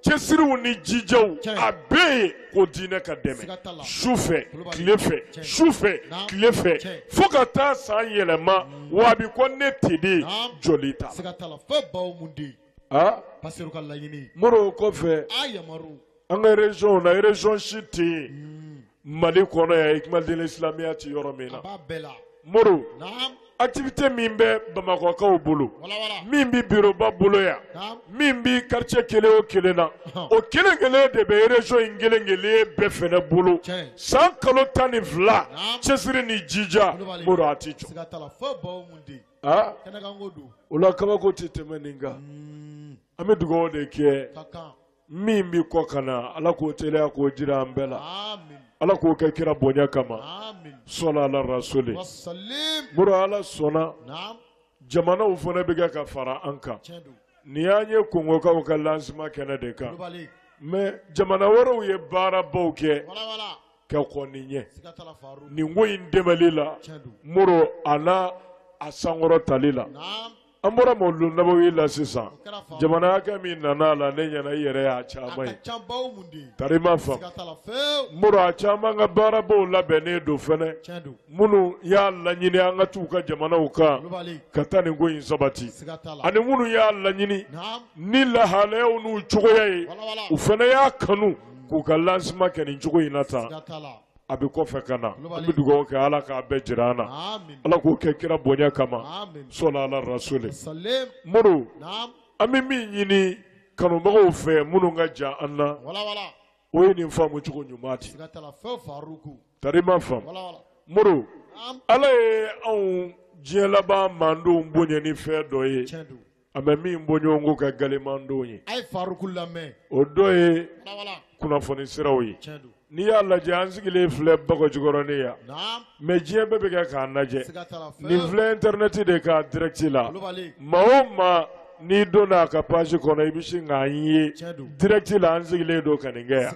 cɛsiriw ni jijaw, a bɛɛ ye ko diinɛ ka dɛmɛ, su fɛ tile fɛ, su fɛ tile fɛ, fo ka taa san yɛlɛma, wa a bɛ ko ne tɛ jɔli ta. Moro, o kɔfɛ an ka région na, région si tɛ yen Mali kɔnɔ yan Ikmaliden Islamiya tɛ yɔrɔ min na. Moro, activité min bɛ Bamakɔkaw bolo, min bɛ bureau ba bolo yan, min bɛ quartier kelen o kelen na, o kelen kelen de bɛ région in kelen kelen bɛɛ fɛnɛ bolo san kalo 12, cɛsiri ni jija, moro, a ti jɔ. O la kabako tɛ tɛmɛ nin kan. An bɛ dugawu de kɛ min bɛ kɔ ka na, Ala k'o teliya k'o jira an bɛɛ la, Ala k'o kɛ kira bonya kama, sɔla ala rasuli. Moro, Ala sɔnna, jamanaw fana bɛ kɛ ka fara an kan. Nin y'an ye Kongokaw ka lancement kɛnɛ de kan, mais jamana wɛrɛw ye baarabaw kɛ ka kɔn nin ɲɛ nin ko in dɛmɛli la, moro, a n'a a sankɔrɔ tali la. An bɔra Mawuludu Nabawi la sisan, jamana hakɛ min nana a la, ne ɲɛna i yɛrɛ y'a caman ye, tari ma faamu. Moro, a caman ka baarabaw labɛnnen don fɛnɛ, minnu y'a laɲini an ka t'u ka jamanaw kan ka taa nin ko in sabati, ani minnu y'a laɲini ni lahalayaw n'u cogoya ye, u fana y'a kanu k'u ka lancement kɛ nin cogo in na tan. A bɛ kɔfɛ ka na, an bɛ dugawu kɛ Ala k'a bɛɛ jira an na, Ala k'o kɛ kira bonya kama, sɔla ala rasuli. Moro, an bɛ min ɲini kanubagaw fɛ minnu ka jan an na, o ye nin faamu cogo ɲuman di, tari ma faamu. Moro, Ala ye anw diɲɛ laban mandenw bonya ni fɛn dɔ ye, an bɛ min bɔɲɔgɔnko ka galimandenw ye, o dɔ ye kunnafoni siraw ye. N'i y'a lajɛ, an sigilen filɛ Bakɔjikɔrɔni yan, mais diɲɛ bɛɛ bɛ kɛ k'an lajɛ. Nin filɛ internet de kan direct la. Maa o maa n'i donna a ka page kɔnɔ, i bɛ sin k'an ye direct la, an sigilen don ka nin kɛ yan.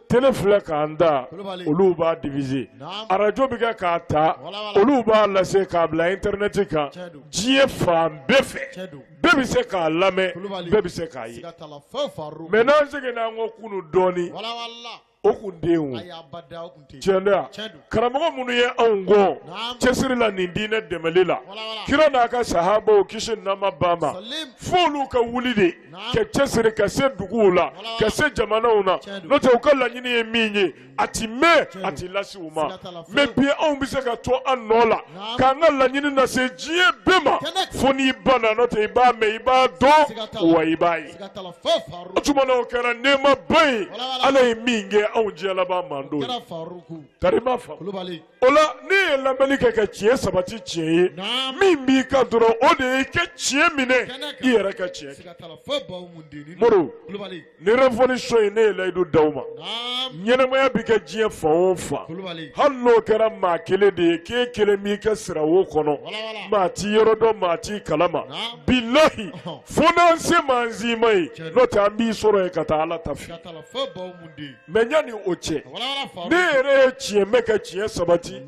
Télé filɛ k'an ta, olu b'a diffuser. Arajo bɛ kɛ k'a ta, olu b'a lase k'a bila internet kan diɲɛ fan bɛɛ fɛ. Bɛɛ bɛ se k'a lamɛn, bɛɛ bɛ se k'a ye. Mais n'an seginna an kɔ kunun dɔɔnin, o kun tɛ yen o. Tiɲɛ tɛ wa? Karamɔgɔ minnu ye anw kɔn cɛsiri la nin diinɛ dɛmɛli la, kira n'a ka sahabaw, kisi ni nɛɛma b'a ma, f'olu ka wuli de ka cɛsiri ka se duguw la, ka se jamanaw na, n'o tɛ u ka laɲini ye min ye, a ti mɛn, a ti lase u ma. Mais bi, anw bɛ se ka to an nɔ la k'an ka laɲini lase diɲɛ bɛɛ ma, fo n'i banna, n'o tɛ i b'a mɛn, i b'a dɔn, wa i b'a ye. O tuma na, o kɛra nɛɛmaba ye Ala ye min kɛ anw diɲɛ laban mandenw ye, tari ma faamu. O la, ne ye lamɛnni kɛ ka tiɲɛ sabati tiɲɛ ye, min b'i kan dɔrɔn, o de ye i ka tiɲɛ minɛ, i yɛrɛ ka tiɲɛ kɛ. Moro, ni révolution ye, ne ye layidu d'aw ma, ɲɛnɛmaya bɛ kɛ diɲɛ fan o fan, hali n'o kɛra maa kelen de ye, k'e kelen b'i ka sirawo kɔnɔ, maa t'i yɔrɔ dɔn, maa t'i kalama, bilahi, fo n'an se m'an si ma ye, n'o tɛ an b'i sɔrɔ yen ka taa Ala ta fi. Mais yanni o cɛ, ne yɛrɛ ye tiɲɛ mɛn ka tiɲɛ sabati,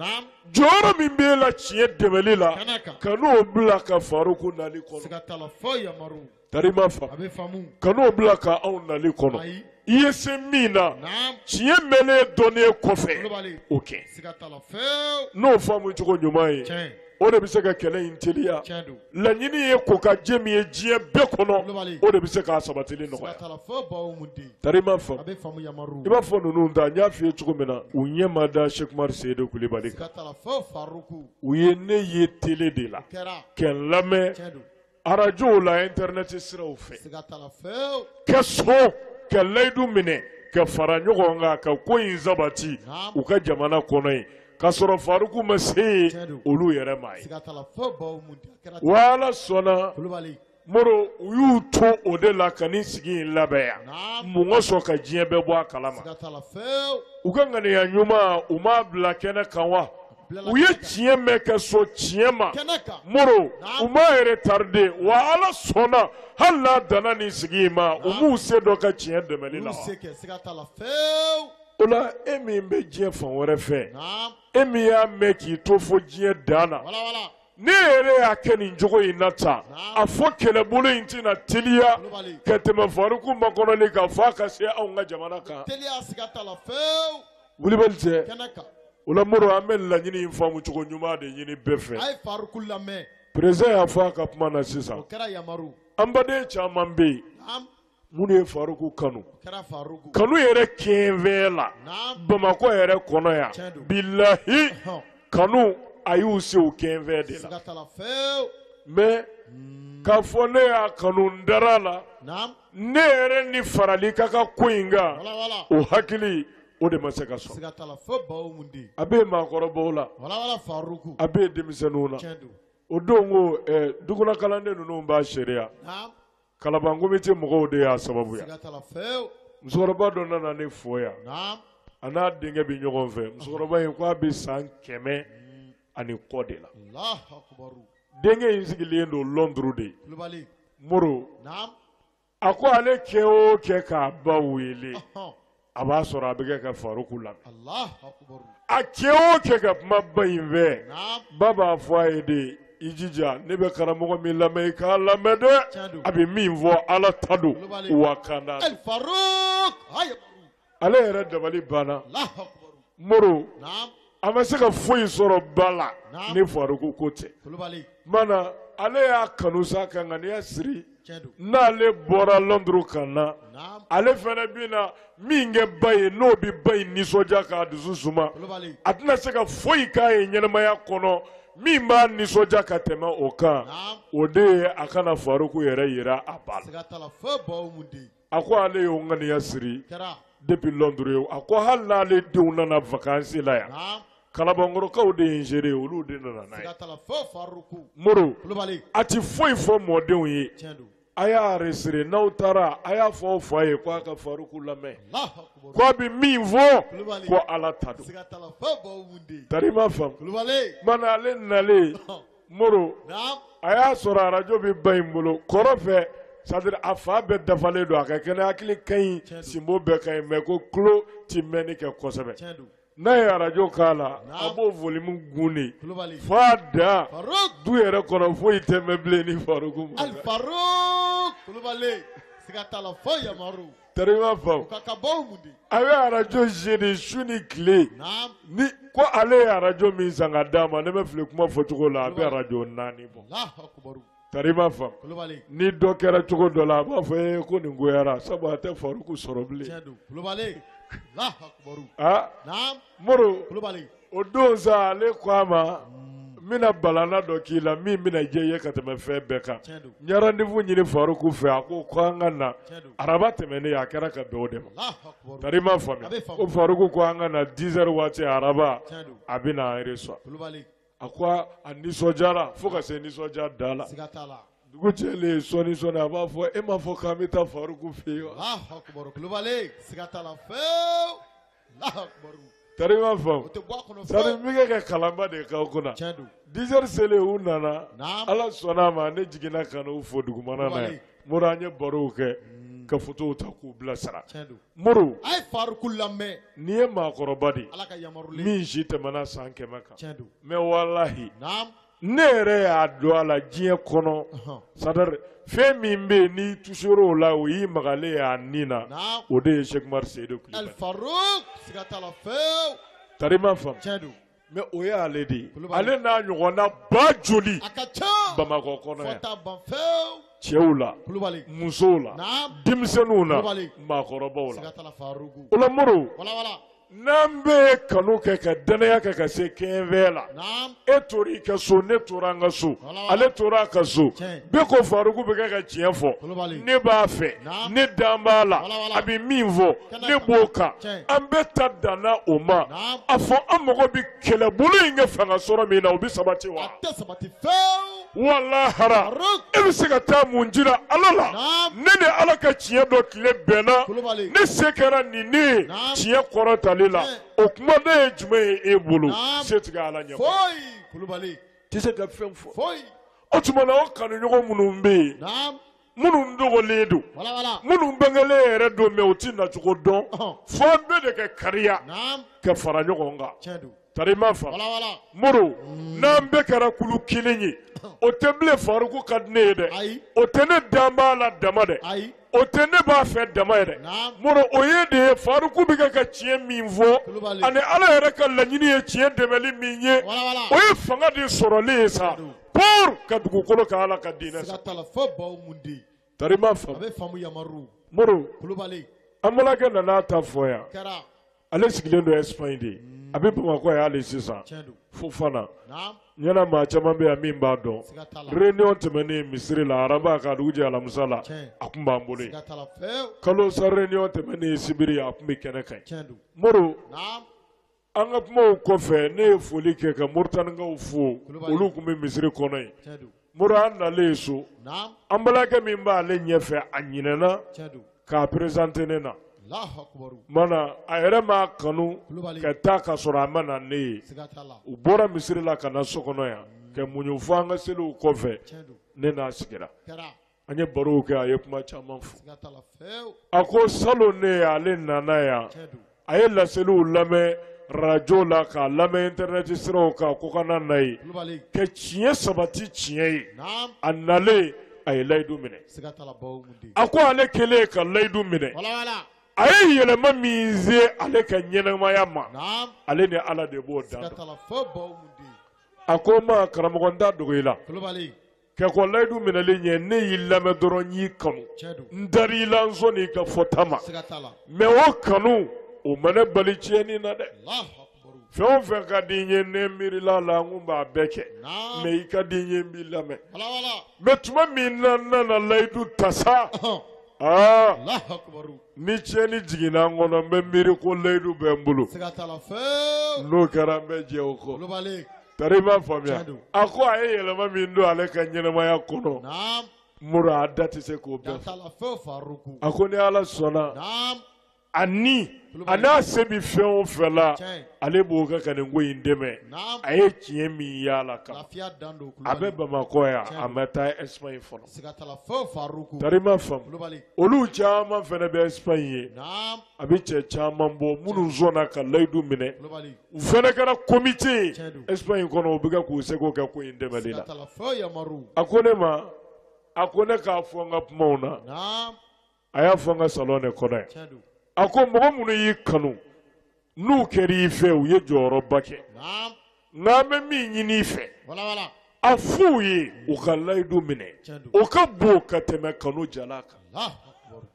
jɔyɔrɔ min b'e la tiɲɛ dɛmɛli la, ka n'o bila ka Faruku nali kɔnɔ, tari ma faamu, ka n'o bila ka anw nali kɔnɔ, i ye se min na tiɲɛ mɛnnen dɔnnen kɔfɛ, o kɛ n'o faamu cogo ɲuman ye, o de bɛ se ka kɛlɛ in teliya. Laɲini ye ko ka jɛ min ye diɲɛ bɛɛ kɔnɔ, o de bɛ se k'a sabatili nɔgɔya, tari ma faamu. I b'a fɔ ninnu ta, n y'a f'i ye cogo min na, u ɲɛ ma da Cheikh Umar Seyidu Kulibali kan, u ye ne ye télé de la kɛ n lamɛn arajow la, internet siraw fɛ, ka sɔn ka layidu minɛ ka fara ɲɔgɔn kan ka ko in sabati u ka jamana kɔnɔ yen, k'a sɔrɔ Faruku ma se yen, olu yɛrɛ ma ye. Wa Ala sɔnna, Moro, u y'u to o de la ka nin sigi in labɛn yan. Mun ka sɔn ka diɲɛ bɛɛ bɔ a kalama? U ka ŋaniya ɲuman, u m'a bila kɛnɛ kan wa? U ye tiɲɛ mɛn ka sɔn tiɲɛ ma. Moro, u m'a retardé wa Ala sɔnna hali n'a danna nin sigi in ma, u m'u se dɔ ka tiɲɛ dɛmɛli la. O la e min bɛ diɲɛ fan wɛrɛ fɛ, e min y'a mɛn k'i to fo diɲɛ dan na, ne yɛrɛ y'a kɛ nin cogo in na tan, a fɔ kɛlɛbolo in tɛna teliya ka tɛmɛ Faruku makɔnɔli kan f'a ka se anw ka jamana kan. Wulibali cɛ. O la Moro, an bɛ laɲini in faamu cogo ɲuman de ɲini bɛɛ fɛ. A ye Faruku lamɛn. Président y'a fɔ a ka kuma na sisan. O kɛra yamaru. An baden caman bɛ yen. Minnu ye Faruku kanu. O kɛra Faruku. Kanu yɛrɛ kɛnfɛn la. Bamakɔ yɛrɛ kɔnɔ yan. Bilahi. Kanu a y'u se o kɛnfɛn de la. Siga t'a la fewu. Mais k'a fɔ ne y'a kanu n dara la. Ne yɛrɛ ni farali ka kan ko in kan. O hakili. O de ma se ka sɔrɔ. A bɛ maakɔrɔbaw la, a bɛ denmisɛnninw na. O don ko dukɔnɔ kalanden ninnu b'a seereya. Kalaban comité mɔgɔw de y'a sababu ye. Musokɔrɔba dɔ nana ne fo yan. A n'a denkɛ bɛ ɲɔgɔn fɛ. Musokɔrɔba in k'a bɛ san 100 ani kɔ de la. Denkɛ in sigilen don Londres de. Moro, a ko ale kɛ o kɛ k'a ba wele. A b'a sɔrɔ a bɛ kɛ ka Faruku lamɛn. A kɛ o kɛ ka kuma ba in fɛ, ba b'a fɔ a ye de, i jija ne bɛ karamɔgɔ min lamɛn i k'a lamɛn dɛ, a bɛ min fɔ Ala ta don wa kanda. Ale yɛrɛ dabali banna. Moro, a ma se ka foyi sɔrɔ ba la ni Faruku ko tɛ. Mana ale y'a kanu sa ka ŋaniya siri. N'ale bɔra Londres ka na, ale fana bɛ na min kɛ ba ye n'o bɛ ba in nisɔndiya k'a dusu suma, a tɛna se ka foyi k'a ye ɲɛnamaya kɔnɔ min b'a nisɔndiya ka tɛmɛ o kan, o de ye a kana Faruku yɛrɛ yira a ba la. A ko ale y'o ŋaniya siri depuis Londres ye. A ko hali n'ale denw nana vacances la yan, Kalabankɔrɔkaw de ye n géré, olu de nana n'a ye. Moro, a ti foyi fɔ mɔdenw ye. A y'a enregistré n'aw taara a y'a fɔ aw fa ye k'a ka Faruku lamɛn, k'a bɛ min fɔ ko Ala ta don. Tari ma faamu. Mana ale nalen Moro, a y'a sɔrɔ arajo bɛ ba in bolo kɔrɔ fɛ. C'est-à-dire a fa bɛɛ dafalen don, a ka kɛnɛ hakili ka ɲi, sinbo bɛɛ ka ɲi, mais ko tulo ti mɛnni kɛ kosɛbɛ. N'a ye arajo k'a la, a b'o volume gun de f'a dan du yɛrɛ kɔnɔ foyi tɛ mɛn bilen ni Faruku ma. Tari ma faamu. A bɛ arajo jeune su ni tile. Ni ko ale ye arajo min san ka d'a ma, ne bɛ fili kuma fɔcogo la, a bɛ arajo 4 bɔ. Tari ma faamu. Ni dɔ kɛra cogo dɔ la, a b'a fɔ ko nin goyara, sabu a tɛ Faruku sɔrɔ bilen. Ah, Moro, o don sa ale ko a ma, n bɛna balana dɔ k'i la min bɛna diya i ye ka tɛmɛ fɛn bɛɛ kan. N ye rendez-vous ɲini Faruku fɛ, a ko ko an ka na araba tɛmɛnen, a kɛra ka bɛn o de ma. Tari ma faamuya. Ko Faruku ko an ka na 10 heures waati araba, a bɛna an reçoit. A ko a nisɔndiyara fo ka se nisɔndiya dan la. Dugu jɛlen sɔɔni sɔɔni a b'a fɔ e m'a fɔ k'an bɛ taa Faruku fɛ yen wa? Tari ma faamu. C'est-à-dire n bɛ kɛ ka kalanba de k'aw kunna. 10 heures selen u nana, Ala sɔnna a ma ne jiginna ka n'u fo dugumana na yan. Moro, an ye barow kɛ ka photos ta k'u bilasira. Moro, a ye Faruku lamɛn. Nin ye maakɔrɔba de ye min si tɛmɛna san 100 kan. Mais walahi, ne yɛrɛ y'a dɔn a la diɲɛ kɔnɔ, c'est-à-dire fɛn min bɛ yen n'i touché o la o y'i magalen ye a nin na, o de ye Cheikh Umar Seyidu Kulibali. Tari ma faamu. Mais o ye ale de ye. Ale n'a ɲɔgɔnna ba joli Bamakɔ kɔnɔ yan. Cɛw la, musow la, denmisɛnninw na, maakɔrɔbaw la. O la Moro, n'an bɛɛ ye kanu kɛ ka danaya kɛ ka se kɛnfɛ la, e tora i ka so, ne tora an ka so, ale tora a ka so, bɛɛ ko Faruku bɛ kɛ ka tiɲɛ fɔ, ne b'a fɛ, ne dan b'a la, a bɛ min fɔ, ne b'o kan, an bɛɛ ta danna o ma. A fɔ an mago bɛ kɛlɛbolo in kɛ fanga sɔrɔ min na, o bɛ sabati wa? Walahara, e bɛ se ka taa mun jira Ala la? Ne ni Ala ka tiɲɛ dɔ tile bɛnna, ne se kɛra nin ne ye, tiɲɛ kɔrɔ tali dɛmɛli la, o kumaden ye jumɛn ye e bolo? Se tigɛ Ala ɲɛ. Foyi Kulubali. Tɛ se ka fɛn fɔ. O tuma na o kanuɲɔgɔn minnu bɛ yen, minnu dogolen don, minnu bangelen yɛrɛ don, mais u ti nacogo dɔn, fo an bɛɛ de ka kariya ka fara ɲɔgɔn kan. Tari ma fa Moro, n'an bɛɛ kɛra kulu kelen ye, o tɛ bilen Faruku ka di ne ye dɛ, o tɛ ne dan b'a la dama dɛ, o tɛ ne b'a fɛ dama ye dɛ. Moro, o ye de ye Faruku bɛ kɛ ka tiɲɛ min fɔ, ani Ala yɛrɛ ka laɲini ye tiɲɛ dɛmɛli min ye, o ye fanga de sɔrɔli ye sa pour ka dugukolo ka Ala ka diinɛ sa. Tari ma fa Moro, an balimakɛ nana ta fɔ yan. Ale sigilen don Espagne de, a bɛ Bamakɔ yan hali sisan. Fofana ɲɛna maa caman bɛ yan min b'a dɔn. Réunion tɛmɛnen misiri la araba ka dugu jɛ alamisa la, a tun b'an bolo yen. Kalo sa réunion tɛmɛnen sibiri, a tun bɛ kɛnɛ kan yen. Moro, an ka kumaw kɔfɛ, ne ye foli kɛ ka Moritanikaw fo, olu tun bɛ misiri kɔnɔ yen. Moro, an nalen so, an balimakɛ min b'ale ɲɛfɛ, a ɲinɛna k'a présenter ne na. Mana a yɛrɛ m'a kanu ka taa ka sɔrɔ a ma na ne ye. U bɔra misiri la ka na so kɔnɔ yan ka muɲu fɔ an ka seliw kɔfɛ, ne n'a sigira, an ye barow kɛ, a ye kuma caman fɔ. A ko salon ne ale nana yan, a ye laseliw lamɛn radio la, k'a lamɛn internet siraw kan, ko kana na ye ka tiɲɛ sabati tiɲɛ ye. A nalen, a ye layidu minɛ. A ko ale kɛlen ka layidu minɛ, a ye yɛlɛma min se ale ka ɲɛnamaya ma, ale ni Ala de b'o dan. A ko n ma, karamɔgɔ, n t'a dogo i la, ka kɔn layidu minɛli ɲɛ, ne y'i lamɛn dɔrɔn, n y'i kanu, n dar'i la, n sɔnn'i ka fɔta ma. Mais o kanu o ma ne bali tiɲɛni na dɛ. Fɛn o fɛn ka di n ye, ne miirila la, n kun b'a bɛɛ kɛ, mais i ka di n ye, n b'i lamɛn. Mais tuma min na n nana layidu ta sa, aa, ni tiɲɛni jiginna n kɔnɔ, n bɛ miiri ko layidu bɛ n bolo, n'o kɛra n bɛ jɛ o kɔ. Tari i m'a faamuya. A ko a ye yɛlɛma min don ale ka ɲɛnamaya kɔnɔ, Moro, a da tɛ se k'o bɛɛ fɔ. A ko ni Ala sɔnna, ani a n'a se bɛ fɛn o fɛn la, ale b'o kɛ ka nin ko in dɛmɛ. A ye tiɲɛ min y'a kan, a bɛ Bamakɔ yan, a ma taa Espagne fɔlɔ. Tari ma faamu. Olu caman fana bɛ Espagne ye, a bɛ cɛ caman bɔ minnu sɔnna ka layidu minɛ, u fana kɛra comité ye Espagne kɔnɔ, u bɛ kɛ k'u seko kɛ ko in dɛmɛli la. A ko ne ma, a ko ne k'a fɔ n ka kumaw na, a y'a fɔ n ka salon de kɔnɔ yan. A ko mɔgɔ minnu y'i kanu, n'u kɛra i fɛ, u ye jɔyɔrɔba kɛ. Nka an bɛ min ɲini i fɛ, a f'u ye u ka layidu minɛ, o ka bon ka tɛmɛ kanu jala kan.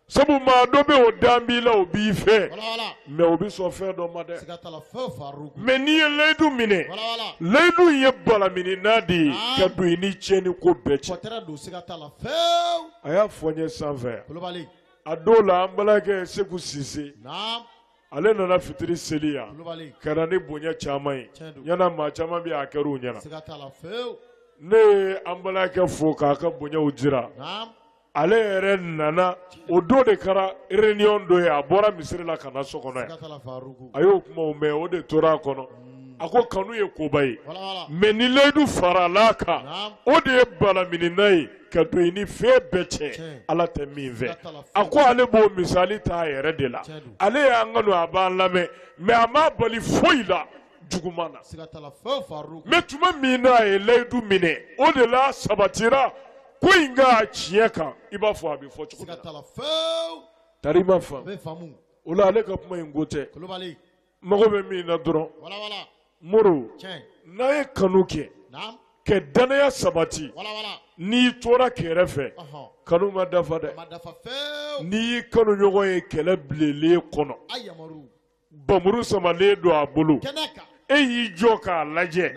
Sabu maa dɔ bɛ o dan b'i la, o b'i fɛ, mais o bɛ sɔn fɛn dɔ ma dɛ. Mais n'i ye layidu minɛ, layidu ye balaminina de ye ka don i ni tiɲɛni ko bɛɛ cɛ. A y'a fɔ n ye sanfɛ yan. A dɔw la, an balimakɛ Segu Sise, ale nana fitiri seli yan ka na ni bonya caman ye. Ɲɛna maa caman bɛ a kɛra u ɲɛna. Ne ye an balimakɛ fo k'a ka bonyaw jira. Ale yɛrɛ nana, o don de kɛra réunion dɔ ye, a bɔra misiri la ka na so kɔnɔ yan, a y'o kumaw mɛn, o de tora a kɔnɔ. A ko kanu ye koba ye, mais ni layidu farala kan, o de ye balaminina ye ka don i ni fɛn bɛɛ cɛ, Ala tɛ min fɛ. A ko ale b'o misali ta a yɛrɛ de la. Ale y'an kanu, a b'an lamɛn, mais a m'a bali foyi la juguman na. Mais tuma min n'a ye layidu minɛ, o de la sabatira ko in ka tiɲɛ kan, i b'a fɔ a bɛ fɔ cogo min na. Tari ma faamu. O la, ale ka kuma in ko tɛ, mago bɛ min na dɔrɔn, Moro, n'a ye kanu kɛ ka danaya sabati, n'i tora kɛrɛfɛ, kanu ma dafa dɛ. N'i y'i kanu ɲɔgɔn ye kɛlɛ bilenlen kɔnɔ, bamuru samalen don a bolo, e y'i jɔ k'a lajɛ,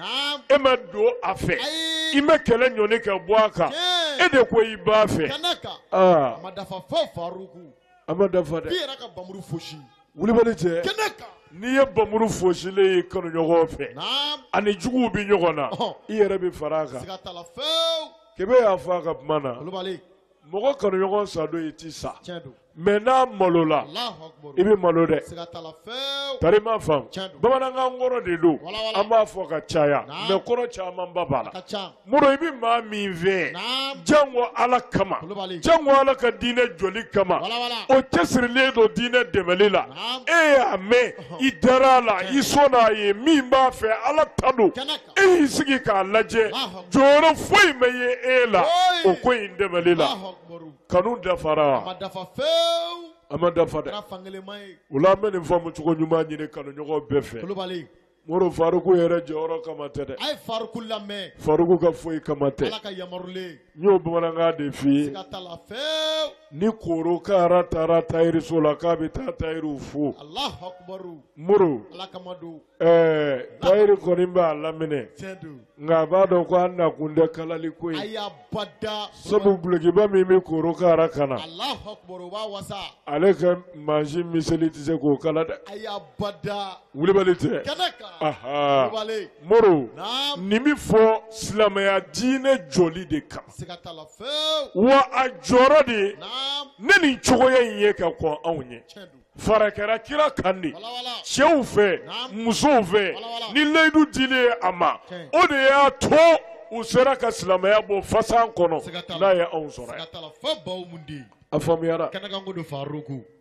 e ma don a fɛ, i ma kɛlɛ ɲɔni ka bɔ a kan, e de ko i b'a fɛ, aa, a ma dafa dɛ. Wulibali cɛ, n'i ye bamuru fosilen ye kanu ɲɔgɔn fɛ, ani juguw bɛ ɲɔgɔn na, i yɛrɛ bɛ fara a kan. Kebe y'a fɔ a ka kuma na, mɔgɔ kanu ɲɔgɔn sa don, i ti sa. Mais n'a malola i bɛ malo dɛ tari ma faamu bamanankan kɔrɔ de don an b'a fɔ ka caya mais kɔrɔ camanba b'a la Moro i bɛ maa min fɛ jango Ala kama jango Ala ka diinɛ jɔli kama o cɛsirilen don diinɛ dɛmɛli la e y'a mɛn i dara a la i sɔnna a ye min b'a fɛ Ala ta don e y'i sigi k'a lajɛ jɔyɔrɔ foyi ma ye e la o ko in dɛmɛli la kanu dafara wa a ma dafa dɛ o la an bɛ nin faamu cogo ɲuman ɲini kanuɲɔgɔn bɛɛ fɛ Moro Faruku yɛrɛ jɔyɔrɔ kama tɛ dɛ Faruku ka foyi kama tɛ n y'o bamanankan de f'i ye ni korokara taara tayiriso la k'a bɛ taa tayiriw fo Moro tayiri kɔni b'a laminɛ nka a b'a dɔn ko an nakun tɛ kalali ko ye sabu dulokiba min bɛ korokara kan na ale ka mansin miseli tɛ se k'o kala dɛ wulibali tɛ Moro nin bɛ fɔ silamɛya diinɛ jɔli de kan wa a jɔyɔrɔ de ye ne nin cogoya in ye ka kɔn anw ɲɛ fara kɛra kira kan de cɛw fɛ musow fɛ ni layidu dilen a ma o de y'a to u sera ka silamɛya bɔ fasan kɔnɔ n'a ye anw sɔrɔ yan a faamuyara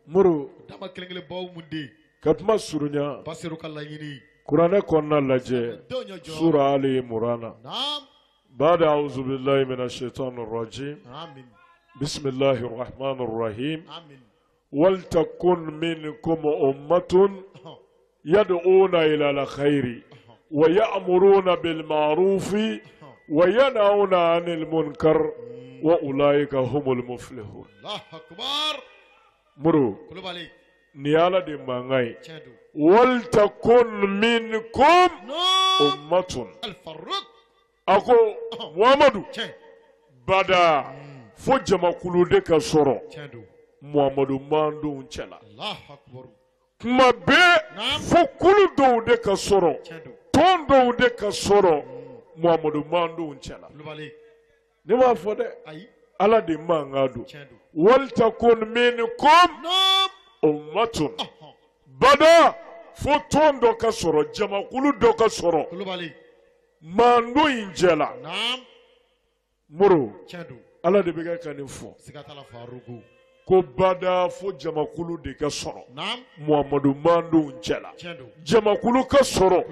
Moro ka kuma surunya kuranɛ kɔnɔna lajɛ sura Ali Imurana bada auzu billahi minash shaitani rajim bismillahir rahmanir rahim waltakun minkum ummatun yad'una ila al-khairi wa ya'muruna bil ma'rufi wa yanhauna 'anil munkar wa ulaika humul muflihun. Allahu akbar. Moro nin ye Ala de mankan ye. Waltakun minkum ummatun. A ko Muhamadu bada fo jamakulu de ka sɔrɔ Muhamadu mandenw cɛla kuma bɛɛ fo kulu dɔw de ka sɔrɔ tɔn dɔw de ka sɔrɔ Muhamadu mandenw cɛla ne b'a fɔ dɛ Ala de mankan don waltakun minkum ummatun bada fo tɔn dɔ ka sɔrɔ jamakulu dɔ ka sɔrɔ mando in cɛla Moro Ala de bɛ kɛ ka nin fɔ ko bada fo jamakulu de ka sɔrɔ Muhamadu mandenw cɛla jamakulu ka sɔrɔ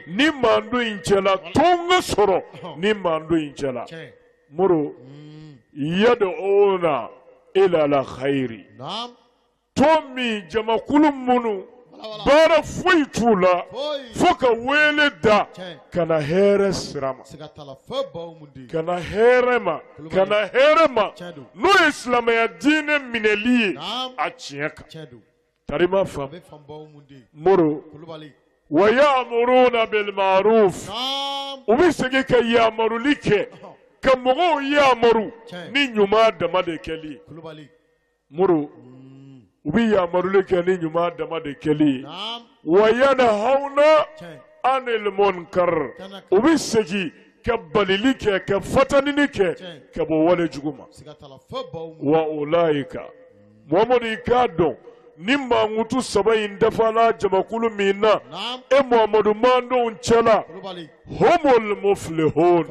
ni mando in cɛla tɔn ka sɔrɔ ni mando in cɛla Moro yad'una ila la khairi tɔn min jamakulu minnu baara foyi t'u la fo ka wele da ka na hɛrɛ sira ma ka na hɛrɛ ma ka na hɛrɛ ma n'o ye silamɛya diinɛ minɛli ye a tiɲɛ kan tari ma faamu Moro wa ya'muruna bil ma'ruf u bɛ segin ka yamaruli kɛ ka mɔgɔw yamaru ni ɲuman dama de kɛli ye Moro u bɛ yamaruli kɛ ni ɲuman dama de kɛli ye wa yanhauna anil munkar u bɛ segin ka balili kɛ ka fatanini kɛ ka bɔ wale jugu ma wa ulaika Muhamadu i k'a dɔn ni mankutu saba in dafala jamakulu min na e Muhamadu mandenw cɛla humul muflihun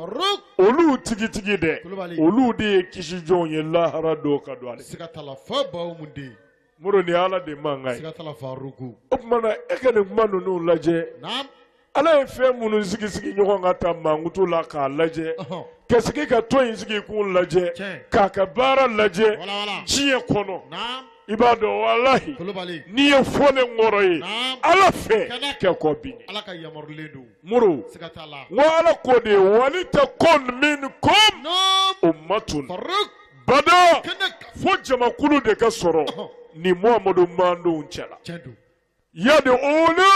olu tigitigi dɛ olu de ye kisi jɔnw ye lahara don ka don ale Moro nin ye Ala de mankan ye o tuma na e ka nin kuma ninnu lajɛ Ala ye fɛn minnu sigi sigi ɲɔgɔn kan ta mankutu la k'a lajɛ ka sigi ka tɔn in sigi k'u lajɛ k'a ka baara lajɛ diɲɛ kɔnɔ i b'a dɔn walahi n'i ye fɔlen kɔrɔ ye Ala fɛ kɛ kɔ bi Moro n ko Ala ko de walitakun minkum ummatun bada fo jamakulu de ka sɔrɔ ni Muhamadu mandenw cɛla yad'una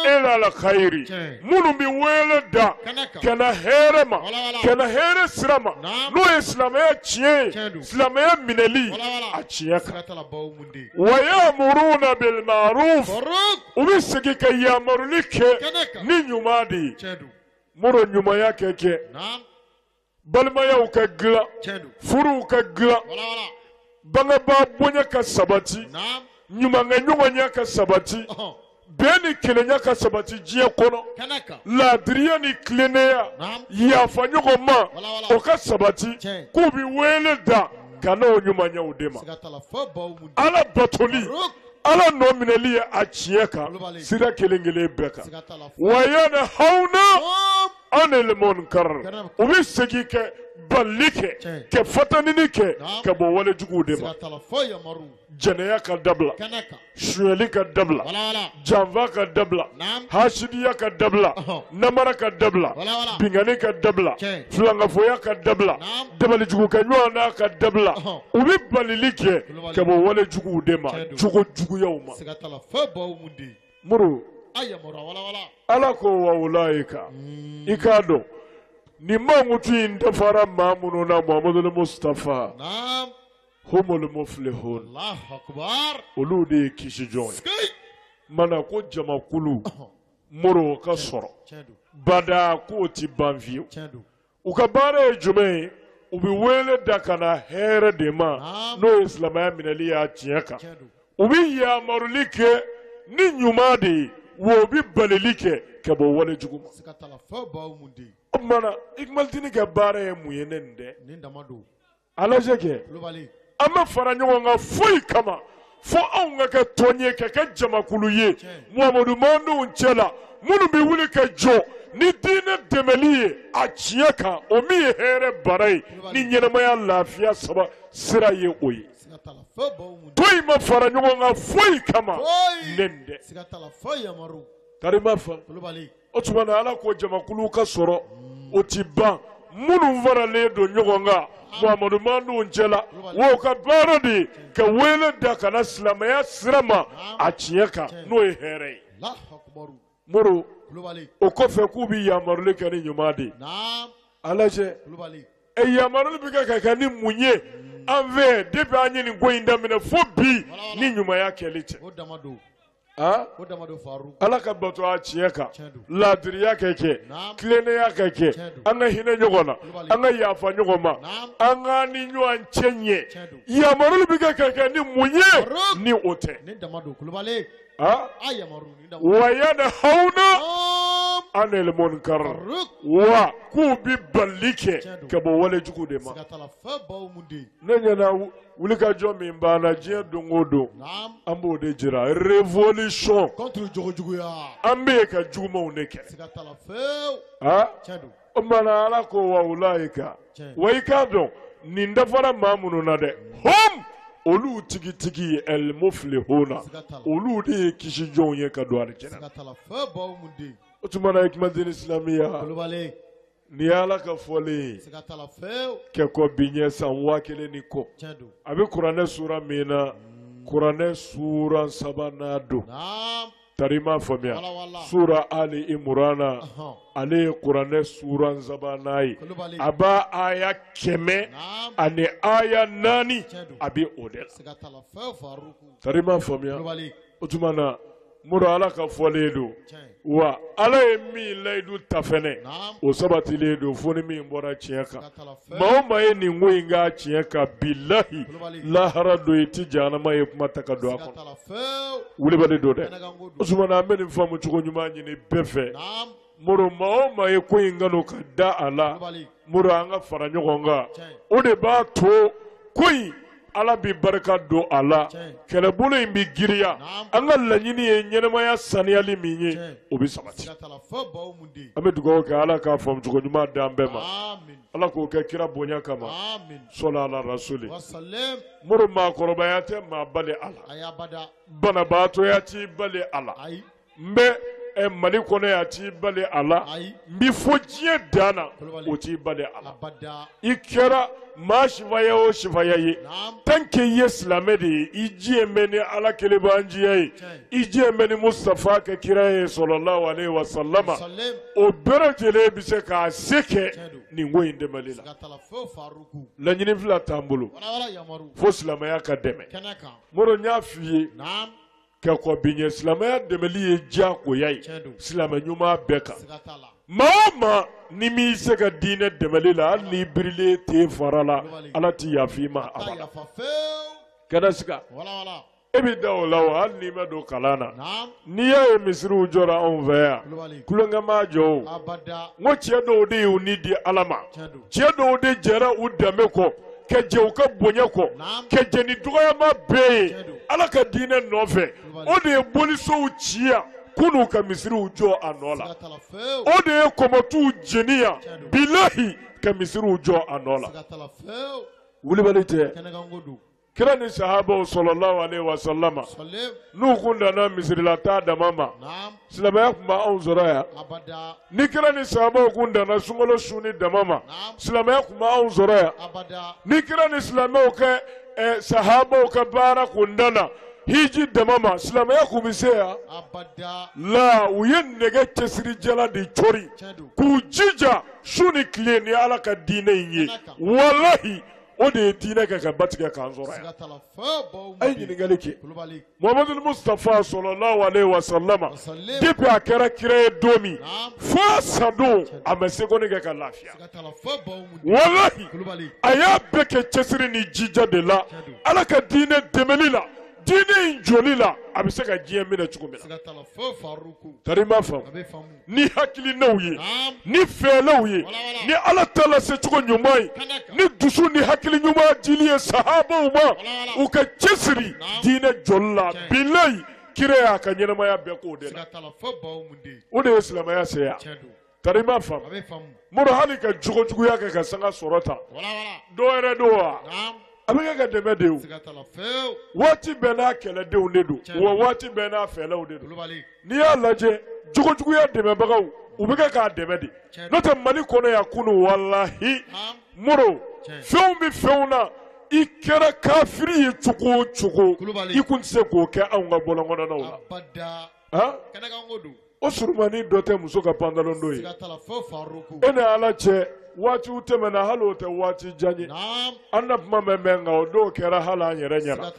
ila al khairi minnu bɛ wele da ka na hɛrɛ ma ka na hɛrɛ sira ma n'o ye silamɛya tiɲɛ ye silamɛya minɛli a tiɲɛ kan wa ya'muruna bil ma'ruf u bɛ segin ka yamaruli kɛ ni ɲuman de ye Moro ɲumanya kɛ kɛ balimayaw ka dilan furuw ka dilan Bangebaa bonya ka sabati, ɲumankɛ ɲɔgɔnya ka sabati, bɛn ni kelenya ka sabati diɲɛ kɔnɔ, laadiriya ni tilennenya, yafa ɲɔgɔn ma o ka sabati, k'u bɛ wele da ka n'o ɲumanyaw de ma. Ala batoli, Ala nɔ minɛli ye a tiɲɛ kan sira kelen kelen bɛɛ kan. Wa yanhawna anil munkar, u bɛ segin kɛ balili kɛ, ka fatanini kɛ ka bɔ wale juguw de ma. Jɛnɛya ka dabila, sonyali ka dabila, janfa ka dabila, hasidiya ka dabila, namara ka dabila, binkanni ka dabila, filankafoya ka dabila, dabalijugukɛ ɲɔgɔn na ka dabila. U bɛ balili kɛ ka bɔ wale juguw de ma, jogo juguyaw ma. Muru, Ala ko wa ulaika, i k'a dɔn nin mankutu in dafara maa minnu na, Muhamadu Mustafa, humul muflihun, olu de ye kisi jɔn ye. Mana ko jamakulu moro ka sɔrɔ bada k'o ti ban fiyewu. U ka baara ye jumɛn ye? U bɛ wele da ka na hɛrɛ de ma, n'o ye silamɛya minɛli y'a tiɲɛ kan. U bɛ yamaruli kɛ ni ɲuman de ye, wa u bɛ balili kɛ ka bɔ wale jugu ma. O tuma na Ikumalidini ka baara ye mun ye? Ne nin dɛ, a lajɛ kɛ, an bɛ fara ɲɔgɔn kan foyi kama fo anw ka kɛ tɔn ye, ka kɛ jamakulu ye Muhamadu mandenw cɛ la, minnu bɛ wuli ka jɔ ni diinɛ dɛmɛli ye a tiɲɛ kan, o min ye hɛrɛ bara ye ni ɲɛnamaya lafiya saba sira ye o ye. Tɔn in ma fara ɲɔgɔn kan foyi kama ne nin dɛ. Tari ma fa. O tuma na Ala ko jamakulu ka sɔrɔ o ti ban, minnu faralen don ɲɔgɔn kan Muhamadu mandenw cɛ la, wa u ka baara de ye ka wele da ka na silamɛya sira ma a tiɲɛ kan, n'o ye hɛrɛ ye. Moro, o kɔfɛ k'u bɛ yamaruli kɛ ni ɲuman de ye. A lajɛ, ɛ yamaruli bɛ kɛ ka kɛ ni mun ye an fɛ depuis an ye nin ko in daminɛ fo bi, ni ɲumanya kɛli tɛ? Ala ka bato a tiɲɛ kan, laadiriya ka kɛ, tilennenya ka kɛ, an ka hinɛ ɲɔgɔn na, an ka yafa ɲɔgɔn ma, an ka ni ɲɔgɔn cɛ ɲɛ. Yamaruli bɛ kɛ ka kɛ ni mun ye ni o tɛ? Wa yanhawna anil munkar, wa k'u bɛ balili kɛ ka bɔ wale jugu de ma. Ne ɲɛna wulikajɔ min banna diɲɛ don o don, an b'o de jira, révolution contre jogojuguya. An bɛ yen ka jugumanw de kɛlɛ. O tuma na Ala ko wa ulaika, wa i k'a dɔn nin dafara maa minnu na dɛ, hum, olu tigitigi el muflihuna, olu de ye kisi jɔnw ye ka don alijɛnɛ. O tuma na Ikumalidini silamiya, nin ye Ala ka fɔlen ye kɛ kɔ bi ɲɛ san 1000 ni kɔ. A bɛ kuranɛ sura min na, kuranɛ sura sabanan don. Tari ma faamuya, sura Ali Imurana, ale ye kuranɛ sura sabanan ye, a b'a aya 100 ani aya 4, a bɛ o de la. Tari ma faamuya. O tuma na muru, Ala ka fɔlen don, wa Ala ye min layidu ta fɛnɛ, o sabatilen don fo ni min bɔra tiɲɛ kan. Maa o maa ye nin ko in k'a tiɲɛ kan, bilahi lahara don i ti jahanama ye kuma ta ka don a kɔnɔ. Wulibali don dɛ. O tuma na an bɛ nin faamu cogo ɲuman ɲini bɛɛ fɛ. Moro, maa o maa ye ko in kanu ka da a la, moro, an ka fara ɲɔgɔn kan, o de b'a to ko in Ala bɛ barika don a la, kɛlɛbolo in bɛ giriya, an ka laɲini ye ɲɛnamaya saniyali min ye, o bɛ sabati. An bɛ dugawu kɛ, Ala k'a faamu cogo ɲuman d'an bɛɛ ma, Ala k'o kɛ kira bonya kama, sɔla ala rasuli. Moro, maakɔrɔbaya tɛ maa bali a la, banabaatɔya t'i bali a la, n bɛ Mali kɔnɔ yan a t'i bali a la, n bɛ fo diɲɛ dan na o t'i bali a la. I kɛra maa sifaya o sifaya ye, tant que i ye silamɛ de ye, i diɲɛ bɛ ni Ala kelenbanciya ye, i diɲɛ bɛ ni Mustafa kɛ kira ye sɔlɔlahu alaihi wa sallama, o bɛɛ lajɛlen bɛ se k'a se kɛ nin ko in dɛmɛli la. Laɲini fila t'an bolo fo silamɛya ka dɛmɛ. Moro, n y'a f'i ye ka kɔ bi ɲɛ, silamɛya dɛmɛli ye diyagoya ye silamɛ ɲuman bɛɛ kan. Maa o maa ni m'i se ka diinɛ dɛmɛli la, hali n'i birilen ten fara la, Ala ti yafa i ma abada. Kana siga. E bɛ da o la wa hali n'i ma don kalan na. N'i y'a ye misiriw jɔra anw fɛ yan. Tulonkɛ m'a jɔ o. N ko cɛ dɔw de y'u ni di Ala ma. Cɛ dɔw de jɛra u danbe kɔ. Ka jɛ u ka bonya kɔ. Ka jɛ ni dɔgɔyama bɛɛ ye. Ala ka diinɛ nɔfɛ. O de ye bolisow ci yan. K'u ka misiriw jɔ a nɔ la. O de ye kɔmɔtuw jeni yan. Bilahi ka misiriw jɔ a nɔ la. Wulibali tɛ. Kira ni sahabaw sɔlɔlahu alaihi wa sallama n'u kun danna misirila taa dama ma silamɛya tun b'anw sɔrɔ yan. Ni kira ni sahabaw kun danna sunkalo sunni dama ma silamɛya tun b'anw sɔrɔ yan. Ni kira ni silamɛw ka sahabaw ka baara kun danna hiji dama ma silamɛya kun bɛ se yan. La u ye nɛgɛ cɛsirijala de cori k'u jija su ni tile ni Ala ka diinɛ in ye. Walahi o de ye diinɛ kɛ ka batigɛ k'an sɔrɔ yan. A ye ɲininkali kɛ. Muhamadu Mustafa sɔlɔlahu alaihi wa sallama depuis a kɛra kira ye don min fo sa don a ma seconde kɛ ka lafiya. Walahi a y'a bɛɛ kɛ cɛsiri ni jija de la Ala ka diinɛ dɛmɛli la. Diinɛ in joli la a bɛ se ka diɲɛ minɛ cogo min na. Tari m'a faamu. Ni hakilinaw ye, ni fɛɛrɛw ye, ni Ala ta lase cogo ɲuman ye, ni dusu ni hakili ɲuman dili ye sahabaw ma, u ka cɛsiri diinɛ joli la. Bilahi kira y'a ka ɲɛnamaya bɛɛ k'o de la. O de ye silamɛya se yan. Tari m'a faamu. Moro hali ka jogo juguya kɛ ka sanga sɔrɔ ta. Dɔ wɛrɛ don wa? A bɛ kɛ ka dɛmɛ de ye. Waati bɛɛ n'a kɛlɛdenw de don, wa waati bɛɛ n'a fɛlɛw de don. N'i y'a lajɛ jogojuguya dɛmɛbagaw u bɛ kɛ k'a dɛmɛ de. N'o tɛ Mali kɔnɔ yan kunun walahi Moro fɛnw bɛ fɛnw na i kɛra kafiri ye cogo o cogo i kun tɛ se k'o kɛ anw ka bɔlɔn kɔnɔnaw la. O surumani dɔ tɛ muso ka pantalon don ye. E ni Ala cɛ waatiw tɛmɛna hali o tɛ waati jan ye. An na kuma mɛn mɛn nka o dɔw kɛra hali an yɛrɛ ɲɛna.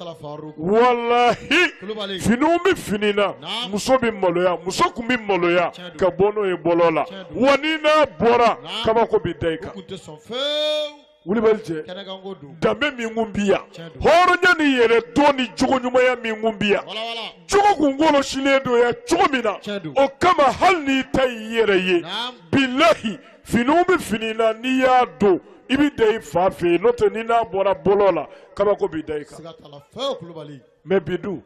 Walahi finiw bɛ fini na muso bɛ maloya muso kun bɛ maloya ka bɔ n'o ye bɔlɔn la wa ni n'a bɔra kabako bɛ da i kan. Wulibali cɛ danbe min kun bi yan hɔrɔnya ni yɛrɛ dɔn ni jogo ɲumanya min kun bi yan jogo kun kɔlɔsilen don yan cogo min na o kama hali n'i ta y'i yɛrɛ ye bilahi finiw bɛ fini na n'i y'a don i bɛ da i fa fɛ yen n'o tɛ ni n'a bɔra bɔlɔn la kabako bɛ da i kan. Mais bi dun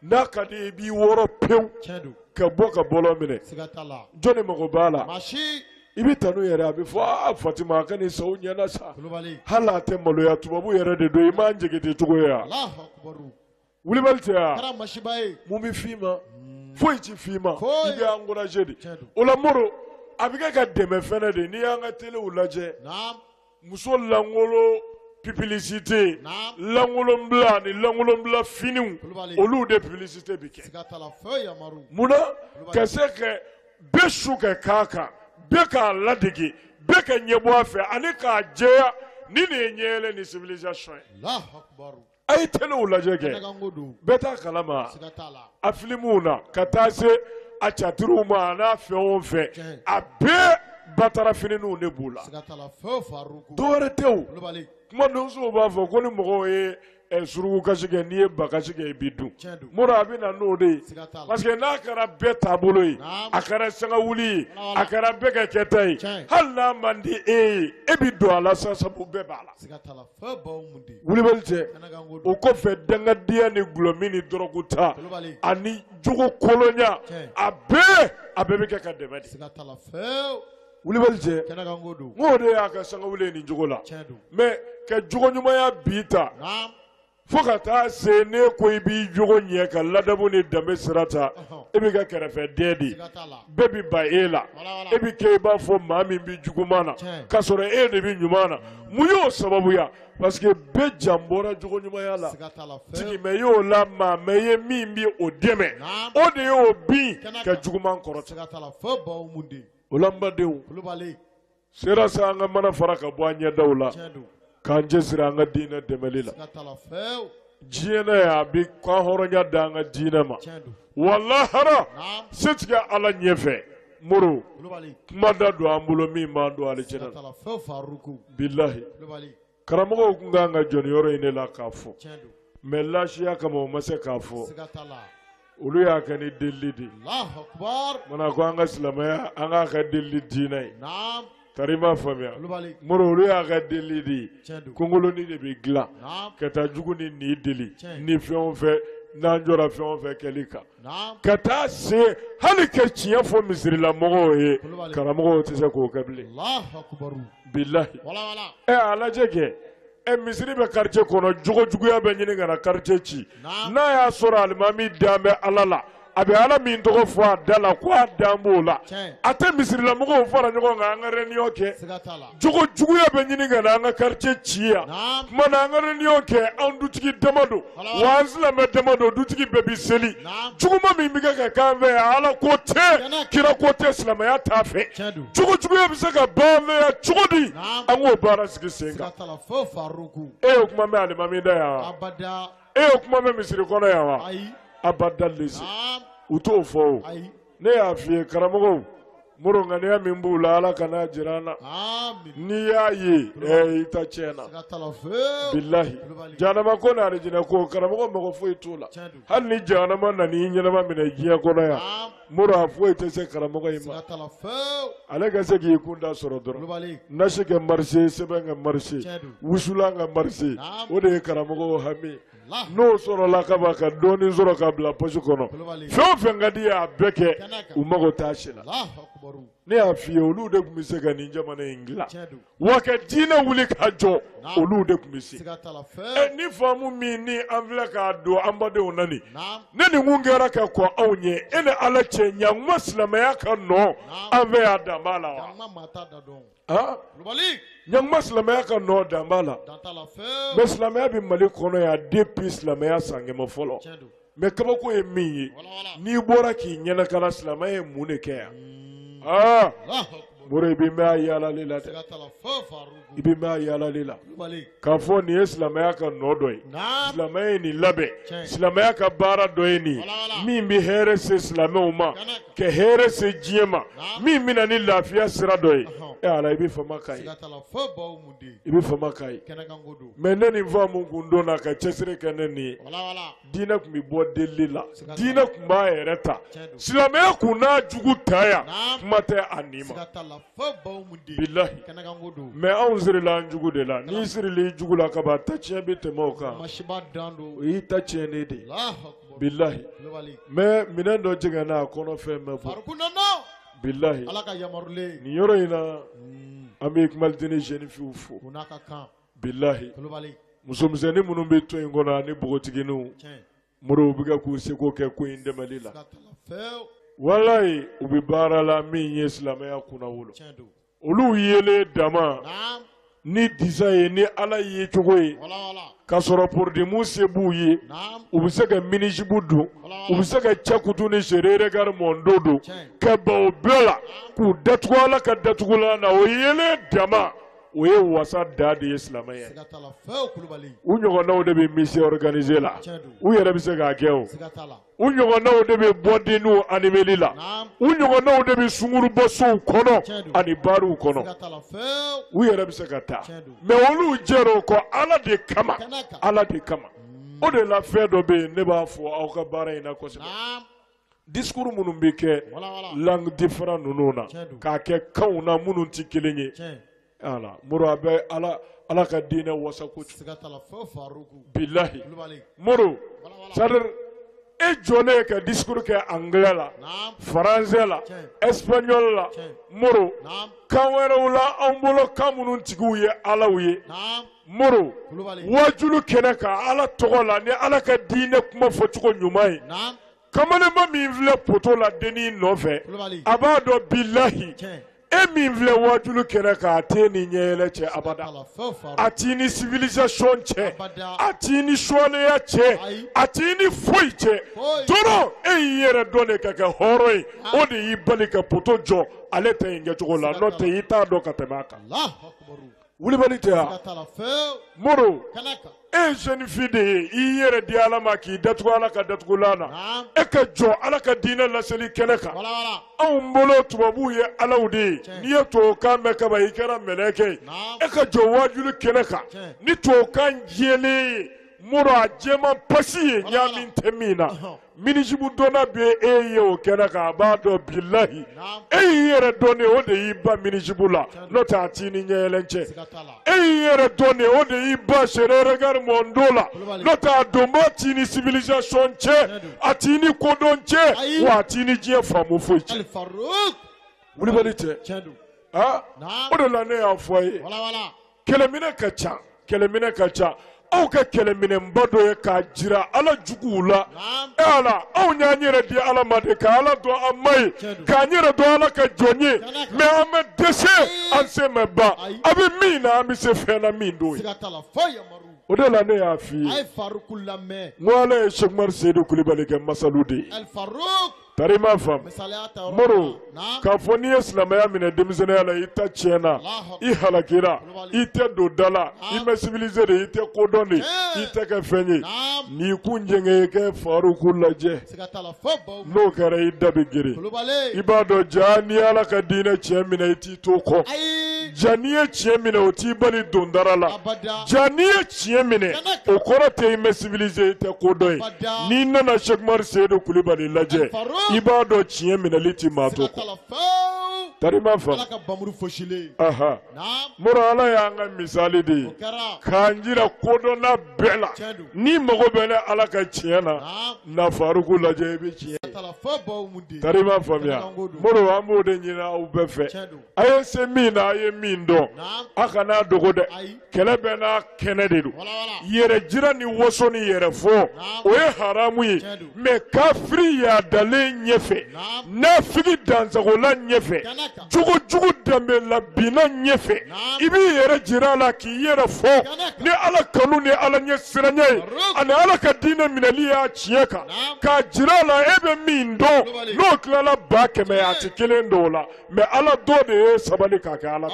n'a ka di i b'i wɔrɔ pewu ka bɔ ka bɔlɔn minɛ jɔnni mago b'a la. I bɛ tanu yɛrɛ a bɛ fɔ aa Fatima a ka nin saw ɲɛna sa hali a tɛ maloya tubabu yɛrɛ de don i m'an jigin cogo ye wa. Wulibali tɛ wa mun bɛ f'i ma foyi ti f'i ma i bɛ encourager de o la Moro a bɛ kɛ ka dɛmɛ fɛnɛ de n'i y'an ka telew lajɛ muso langolo publicité langolonbila ni langolonbila finiw olu de publicité bɛ kɛ munna ka se ka bɛɛ su ka k'a kan. Bɛɛ k'a ladege bɛɛ ka ɲɛbɔ a fɛ ani k'a jɛya ni nin ye ɲɛyɛlɛ ni civilisation ye. A ye telew lajɛ kɛ bɛɛ t'a kalama a filimuw na ka taa se a catiriw ma a n'a fɛn o fɛn a bɛɛ batara finiw de b'u la. Dɔwɛrɛ tɛ o kuma donsow b'a fɔ ko ni mɔgɔw ye suruku kasi kɛ n'i ye ba kasi kɛ i b'i dun. Moro a bɛ na n'o de ye parce que n'a kɛra bɛɛ taabolo ye a kɛra sangawuli ye a kɛra bɛɛ ka kɛta ye hali n'a man di e ye e bɛ don a la sa sabu bɛɛ b'a la. Wulibali cɛ o kɔfɛ dangadenya ni gulɔmin ni dɔrɔgu ta ani jogo kolonya a bɛɛ bɛ kɛ ka dɛmɛ de. Wulibali cɛ n k'o de y'a ka sangawuli ye nin cogo la mais ka jogo ɲumanya bi ta. Fo ka taa se ne ko i b'i jogo ɲɛ ka ladamu ni danbe sira ta e b'i ka kɛrɛfɛden de bɛɛ bɛ ban e la e bɛ kɛ i b'a fɔ maa min bɛ juguman na k'a sɔrɔ e de bɛ ɲuman na mun y'o sababuya parce que bɛɛ jan bɔra jogo ɲumanya la tigi mɛ y'o la maa mɛ ye min bɛ o dɛmɛ o de y'o bin ka juguman kɔrɔta. O la n badenw sera sa an ka mana fara ka bɔ an ɲɛdaw la. K'an cɛsiri an ka diinɛ dɛmɛli la. Diɲɛ na yan a bɛ kan hɔrɔnya d'an ka diinɛ ma. Walahara setigɛ Ala ɲɛfɛ Moro kuma da don an bolo min b'an don alijinɛ na. Bilahi karamɔgɔw kun kan ka jɔ nin yɔrɔ in de la k'a fɔ. Mais lasiya kama o ma se k'a fɔ. Olu y'a kɛ ni delili de ye. Mana ko an ka silamɛya an k'a ka delili diinɛ ye. Tari m'a faamuya. Moro olu y'a ka delili de ye. Kongoloni de bɛ dilan ka taa jugu ni nin deli ni fɛn o fɛn n'an jɔra fɛn o fɛn kɛli kan. Ka taa se hali ka tiɲɛ fɔ misirilamɔgɔw ye karamɔgɔw tɛ se k'o kɛ bilen. Bilahi. Ɛ a lajɛ kɛ. Misiri bɛ quartier kɔnɔ jogo juguya bɛ ɲini ka na quartier ci n'a y'a sɔrɔ alimami dan bɛ Ala la a bɛ Ala min tɔgɔ fɔ a da la ko a dan b'o la a tɛ misirilamɔgɔw fara ɲɔgɔn kan an ka réunion kɛ jogo juguya bɛ ɲini ka na an ka quartier ci yan tuma na an ka réunion kɛ an dutigi dama don wa an silamɛ dama don dutigi bɛɛ bɛ seli juguman min bɛ kɛ ka k'an fɛ yan Ala ko tɛ kira ko tɛ silamɛya t'a fɛ jogo juguya bɛ se ka ban an fɛ yan cogo di an k'o baara sigi sen kan. E y'o kuma mɛn alimami da yan wa? E y'o kuma mɛn misiri kɔnɔ yan wa? Abada lese u t'o fɔ o. Ne y'a f'i ye karamɔgɔw moro ŋaniya min b'u la Ala kan'a jira an na. N'i y'a ye i ta tiɲɛ na. Bilahi jahanama ko ni alijinɛ ko karamɔgɔ mɔgɔ foyi t'o la. Hali ni jahanama nana i ɲɛnama minɛ diɲɛ kɔnɔ yan moro a foyi tɛ se karamɔgɔ in ma. Ale ka se k'i kun da sɔrɔ dɔrɔn. Nasi ka marcher sɛbɛn ka marcher wusulan ka marcher o de ye karamɔgɔw hami. N'o sɔrɔla ka ban ka dɔɔnin sɔrɔ ka bila poche kɔnɔ fɛn o fɛn ka di ye a bɛɛ kɛ u mago t'a si la. Ne y'a f'i ye olu de tun bɛ se ka nin jamana in dilan wa ka diinɛ wuli ka jɔ olu de tun bɛ se. Ni faamu min ni an filɛ k'a don an badenw na nin ne nin kun kɛra ka kɔn anw ɲɛ e ni Ala cɛ ɲankuma silamɛya ka nɔ an fɛ yan dan b'a la wa? Ɲankuma silamɛya ka nɔ dan b'a la. Mais silamɛya bɛ Mali kɔnɔ yan depuis silamɛya san 100 fɔlɔ. Mais kabako ye min ye n'i bɔra k'i ɲɛnakala silamɛya ye mun de kɛ yan? Aa moro i bɛ mɛn a yaalali la dɛ, i bɛ mɛn a yaalali la k'a fɔ nin ye silamɛya ka nɔ dɔ ye, silamɛya ye nin labɛn, silamɛya ka baara dɔ ye nin ye min bɛ hɛrɛ se silamɛw ma ka hɛrɛ se diɲɛ ma min bɛ na ni lafiya sira dɔ ye. E Ala i bɛ fama k'a ye, i bɛ fama k'a ye. Mais ne nin faamu kun donna ka cɛsiri kɛ ne nin ye. Diinɛ tun bɛ bɔ delili la, diinɛ tun b'a yɛrɛ ta, silamɛya kun n'a jugu ta yan, kuma tɛ a nin ma. Bilahi mais anw sirila an jugu de la. N'i sirila i jugu la ka ban ta tiɲɛ bɛ tɛmɛ o kan, o y'i ta tiɲɛnen de ye. Bilahi mais minɛn dɔ jɛngɛnna a kɔnɔ fɛn bɛ bɔ. Bilahi nin yɔrɔ in na an bɛ Kumalideni jeune fille fo. Bilahi musomisɛnnin minnu bɛ to in kɔnɔ ani npogotigininw moro u bɛ kɛ k'u seko kɛ ko in dɛmɛli la. Walayi u bɛ baara la min ye silamɛya kunnawolo. Olu yelen dama ni disa ye ni Ala ye cogo ye k'a sɔrɔ porotimu se b'u ye u bɛ se ka mini-jupe don u bɛ se ka cɛkutu ni seere regard mɔndo don ka ban o bɛɛ la k'u datugu Ala ka datugulan na o yelen dama o ye wasa da de ye silamɛya. U ɲɔgɔnnaw de bɛ misi organiser la, u yɛrɛ bɛ se k'a kɛ o. U ɲɔgɔnnaw de bɛ bɔdenninw animeli la, u ɲɔgɔnnaw de bɛ sungurubɔsow kɔnɔ ani bariw kɔnɔ. U yɛrɛ bɛ se ka taa mais olu jɛra o kɔ Ala de kama, Ala de kama. O de la fɛn dɔ bɛ yen ne b'a fɔ aw ka baara in na kosɛbɛ. Discours minnu bɛ kɛ langue différent ninnu na k'a kɛ kanw na minnu tɛ kelen ye. Ala moro a bɛ Ala ka diinɛ wasa kojugu. Bilahi moro c'est-à-dire e jɔlen ka discours kɛ anglais la, français la, espagnol la, moro kan wɛrɛw la an bolo kan minnu tigiw ye Alaw ye. Moro wajulu kɛnɛ kan Ala tɔgɔ la ni Ala ka diinɛ kuma fɔcogo ɲuman ye. Kamalenba min filɛ poto la dennin nɔfɛ a b'a dɔn bilahi e min filɛ wajulu kɛnɛ kan a t'e ni ɲɛyɛlɛ cɛ abada, a t'i ni civilisation cɛ, a t'i ni suwaleya cɛ, a t'i ni foyi cɛ. Dɔrɔn e y'i yɛrɛ dɔn de ka kɛ hɔrɔn ye, o de y'i bali ka poto jɔ ale ta in kɛcogo la, n'o tɛ i t'a dɔn ka tɛmɛ a kan. Wulibali tɛ wa? Moro e ye jeune fille de ye, i yɛrɛ di Ala ma k'i datugu Ala ka datugulan na, e ka jɔ Ala ka diinɛ laseli kɛnɛ kan. Anw bolo tubabuw ye Alaw de ye, n'i ye tubabukan mɛn kaban i kɛra mɛlɛkɛ ye. E ka jɔ wajulu kɛnɛ kan ni tubabukan jɛlen ye. moro a jɛman pasi ye ɲaami tɛ min na mini-jupe donna bɛ e ye o kɛnɛ kan a b'a dɔn bilahi e y'i yɛrɛ dɔn de o de y'i ba mini-jupe la n'o tɛ a t'i ni ɲɛyɛlɛn cɛ e y'i yɛrɛ dɔn de o de y'i ba sere regard mɔndo la n'o tɛ a donba t'i ni civilisation cɛ a t'i ni kodɔn cɛ wa a t'i ni diɲɛ faamu foyi cɛ wulibali cɛ o de la ne y'a fɔ a ye kɛlɛminɛ ka ca kɛlɛminɛ ka ca aw ka kɛlɛminɛba dɔ ye k'a jira ala juguw la e ala anw y'an yɛrɛ di ala ma de ka ala dɔn an ma ye k'an yɛrɛ dɔn ala ka jɔn ye mais an bɛ dɛsɛ an se ma ban a bɛ min na an bɛ se fɛn na min t'o ye o de la ne y'a f'i ye n ko ala ye Sɛki Umaru Seyidu Kulibali kɛ masalu de ye tari i m'a faamu moro k'a fɔ n'i ye silamɛya minɛ denmisɛnninya la i ta tiɲɛna i halakira i tɛ don da la i ma civilisé de i tɛ kodɔn de i tɛ kɛ fɛn ye n'i kun jɛngɛ i kɛ Faruku lajɛ n'o kɛra i da bɛ geren i b'a dɔn ja n'i ye ala ka diinɛ tiɲɛ minɛ i t'i to kɔ ja n'i ye tiɲɛ minɛ o t'i bali dondara la ja n'i ye tiɲɛ minɛ o kɔrɔ tɛ i ma civilisé i tɛ kodɔn ye n'i nana Sɛki Umaru Seyidu Kulibali lajɛ i b'a dɔn tiɲɛ minɛli ti maa to kɔ tari i m'a faamu moro ala y'an ka misali de ye k'an jira kodɔnna bɛɛ la n'i mago bɛ ne ala ka tiɲɛ na na Faruku lajɛ i bɛ tiɲɛ ye tari i m'a faamuya moro an b'o de ɲini aw bɛɛ fɛ a ye se min na a ye min dɔn a kana dogo dɛ kɛlɛ bɛɛ n'a kɛnɛ de don yɛrɛ jira ni waso ni yɛrɛ fɔ o ye haramu ye mais kafiri yaadalen ɲɛfɛ nafigi dansagola ɲɛfɛ jogojugu danbelabinna ɲɛfɛ i b'i yɛrɛ jira a la k'i yɛrɛ fɔ ni ala kanu ni ala ɲɛ siranya ye ani ala ka diinɛ minɛli y'a tiɲɛ kan k'a jira a la e bɛ min dɔn n'o tilala 100,000 a tɛ kelen dɔw la mais ala dɔ de ye sabali k'a kɛ ala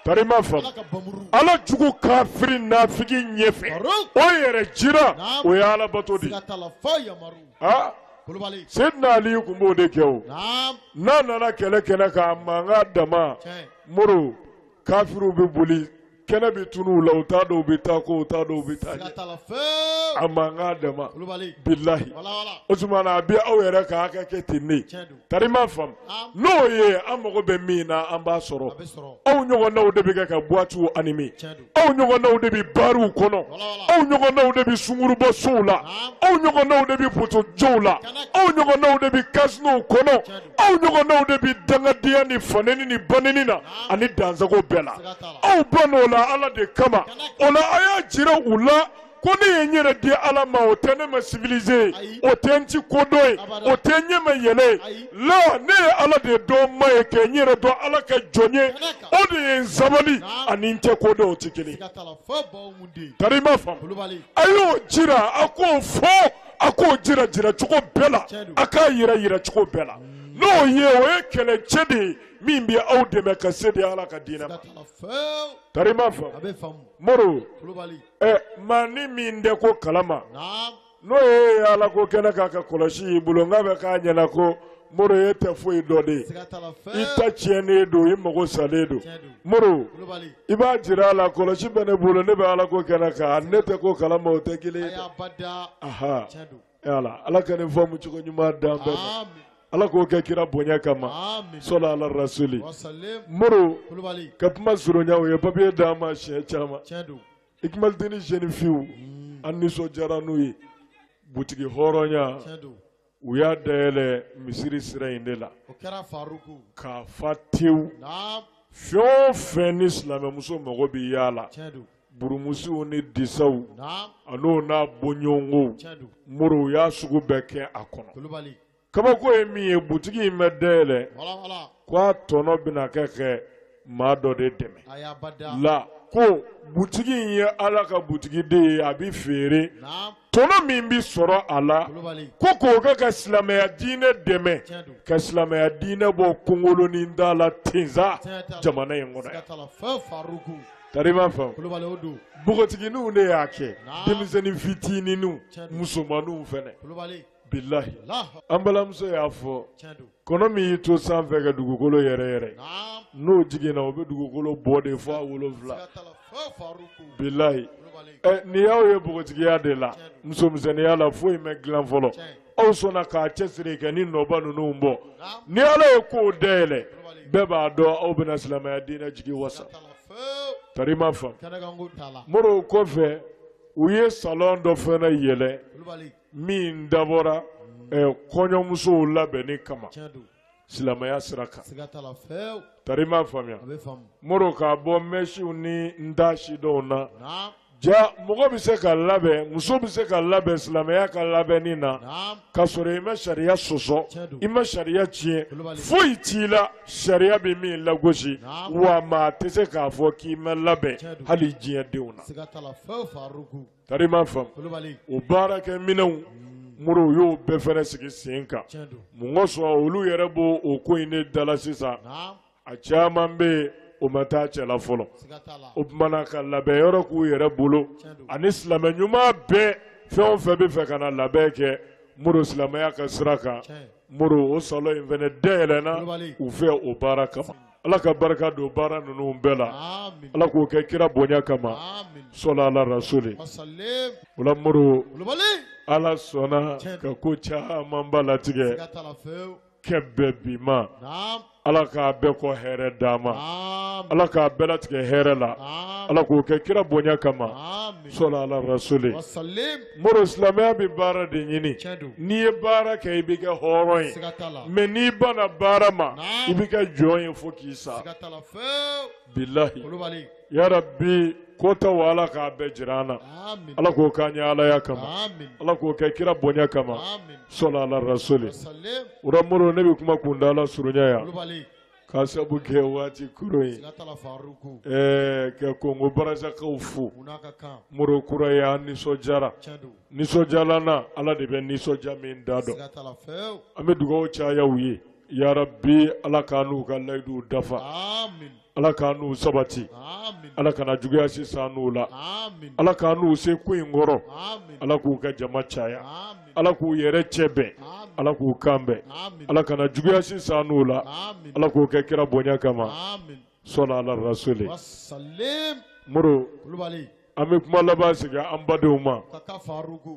tari i m'a faamu ala jugu kafiri nafigi ɲɛfɛ o yɛrɛ jira o ye ala bato de ye Seydina Ali tun b'o de kɛ o n'a nana kɛlɛ kɛnɛ kan a mankan dama moro kafiriw bɛ boli kɛnɛ bɛ tunu u la u t'a dɔn u bɛ taa ko u t'a dɔn u bɛ taa ɲɛ a mankan dama bilahi o tuma na a bɛ aw yɛrɛ ka hakɛ kɛ ten ne tari i m'a faamu n'o ye an mago bɛ min na an b'a sɔrɔ aw ɲɔgɔnnaw de bɛ kɛ ka boîtes animer aw ɲɔgɔnnaw de bɛ bariw kɔnɔ aw ɲɔgɔnnaw de bɛ sungurubɔ sow la aw ɲɔgɔnnaw de bɛ potojɔw la aw ɲɔgɔnnaw de bɛ casinow kɔnɔ aw ɲɔgɔnnaw de bɛ dangadenya ni faneni ni baneni na ani dansago bɛɛ la aw ban'o la ala de kama o la a y'a jira u la ko ne ye n yɛrɛ di ala ma o tɛ ne ma civilisé ye o tɛ n ti kodɔn ye o tɛ n ɲɛ ma yɛlɛ ye la ne ye ala de dɔn ma ye kɛ n yɛrɛ dɔn ala ka jɔn ye o de ye n sabali ani n tɛ kodɔn o tɛ kelen tari i m'a faamu a y'o jira a k'o fɔ a k'o jira jira cogo bɛɛ la a k'a yira yira cogo bɛɛ la n'o ye o ye kɛlɛcɛ de ye min bɛ aw dɛmɛ ka se di ala ka diinɛ ma tari i m'a faamu moro maa ni min tɛ ko kalama n'o ye ala ko kɛnɛ k'a ka kɔlɔsi y'i bolo n k'a bɛ k'a ɲɛna ko moro e tɛ foyi dɔn de i ta tiɲɛnen don i mago salen don moro i b'a jira a la kɔlɔsi bɛ ne bolo ne bɛ ala ko kɛnɛ kan ne tɛ ko kalama o tɛ kelen ye aha ala ka nin faamu cogo ɲuman d'an bɛɛ ma ala k'o kɛ kira bonya kama sɔla ala rasuli moro ka kuma surunya o ye papiye d'an ma siɲɛ caman Ikmalidini jeune fille an nisɔndiyara n'u ye butigi hɔrɔnya u y'a dayɛlɛ misiri sira in de la k'a fa tewu fɛn o fɛn ni silamɛmuso mago bɛ y'a la burumusiw ni disaw an'o n'a bɔɲɔgɔnkow moro u y'a sugu bɛɛ kɛ a kɔnɔ kabako ye min ye butigi in bɛ dayɛlɛ ko a tɔnɔ bɛna kɛ maa dɔ de dɛmɛ la ko butigi in ye ala ka butigi de ye a bɛ feere tɔnɔ min bɛ sɔrɔ a la ko k'o kɛ ka silamɛya diinɛ dɛmɛ ka silamɛya diinɛ bɔ kongolonin da la tenza jamana in kɔnɔ yan tari i m'a faamu npogotigininw de y'a kɛ denmisɛnnin fitininw musomaninw fɛnɛ bilahi an balimamuso y'a fɔ kɔnɔ min y'i to sanfɛ ka dugukolo yɛrɛ yɛrɛ n'o jiginna o bɛ dugukolo bɔ de fo a 7 bilahi. Nin y'aw ye npogotigiya de la musomisɛnninya la foyi ma dilan fɔlɔ aw sɔnna k'a cɛsiri ka ni nɔba ninnu bɔ ni Ala ye kow dayɛlɛ bɛɛ b'a dɔn aw bɛna silamɛya diinɛ jigi wasa tari ma faamu Moro kɔfɛ u ye salon dɔ fana yɛlɛ min dabɔra kɔɲɔmusow labɛnni kama silamɛya sira kan tari ma faamuya Moro k'a bɔ mɛsiw ni ntaasi dɔw na ja mɔgɔ bɛ se ka labɛn muso bɛ se ka labɛn silamɛya ka labɛnni na k'a sɔrɔ i ma sariya sɔsɔ i ma sariya tiɲɛ foyi t'i la sariya bɛ min lagosi wa maa tɛ se k'a fɔ k'i ma labɛn hali diɲɛ denw na tari ma faamu o baarakɛminɛnw Moro y'o bɛɛ fɛnɛ sigi sen kan mun kosɔn olu yɛrɛ b'o o ko in de da la sisan a caman bɛ yen o ma taa cɛ la fɔlɔ o tumana ka labɛn yɔrɔ k'u yɛrɛ bolo ani silamɛ ɲuman bɛɛ fɛn o fɛn bɛ fɛ ka na labɛn kɛ Moro silamɛya ka sira kan Moro o salon in fɛnɛ dayɛlɛnna u fɛ o baara kama Ala ka barika don baara ninnu bɛɛ la Ala k'o kɛ kira bonya kama sɔla ala rasuli o la Moro Ala sɔnna ka ko camanba latigɛ kɛ bɛɛ bi ma Ala k'a bɛɛ kɔ hɛrɛ d'an ma Ala k'a bɛɛ latigɛ hɛrɛ la Ala k'o kɛ kira bonya kama sɔla ala rasuli Moro silamɛya bɛ baara de ɲini n'i ye baara kɛ i bɛ kɛ hɔrɔn ye mais n'i banna baara ma i bɛ kɛ jɔn ye fo k'i sa bilahi yarabi kotaw Ala k'a bɛɛ jira an na Ala k'o k'an ye alaya kama Ala k'o kɛ kira bonya kama sɔla ala rasuli o la Moro ne bɛ kuma kuntaala surunya yan k'a sabu kɛ waati koron ye ka Kongo Barazakaw fo Moro kura ye an nisɔndiyara nisɔndiyalan na Ala de bɛ nisɔndiya min da dɔn an bɛ dugawu caya u ye yarabi Ala k'an n'u ka layiduw dafa Ala k'an n'u sabati Ala kana juguya sisan n'u la Ala k'an n'u se ko in kɔrɔ Ala k'u ka jama caya Ala k'u yɛrɛ cɛ bɛn Ala k'u kan bɛn Ala kana juguya sisan n'u la Ala k'o kɛ kira bonya kama sɔla ala rasuli Moro an bɛ kuma laban sigi an badenw ma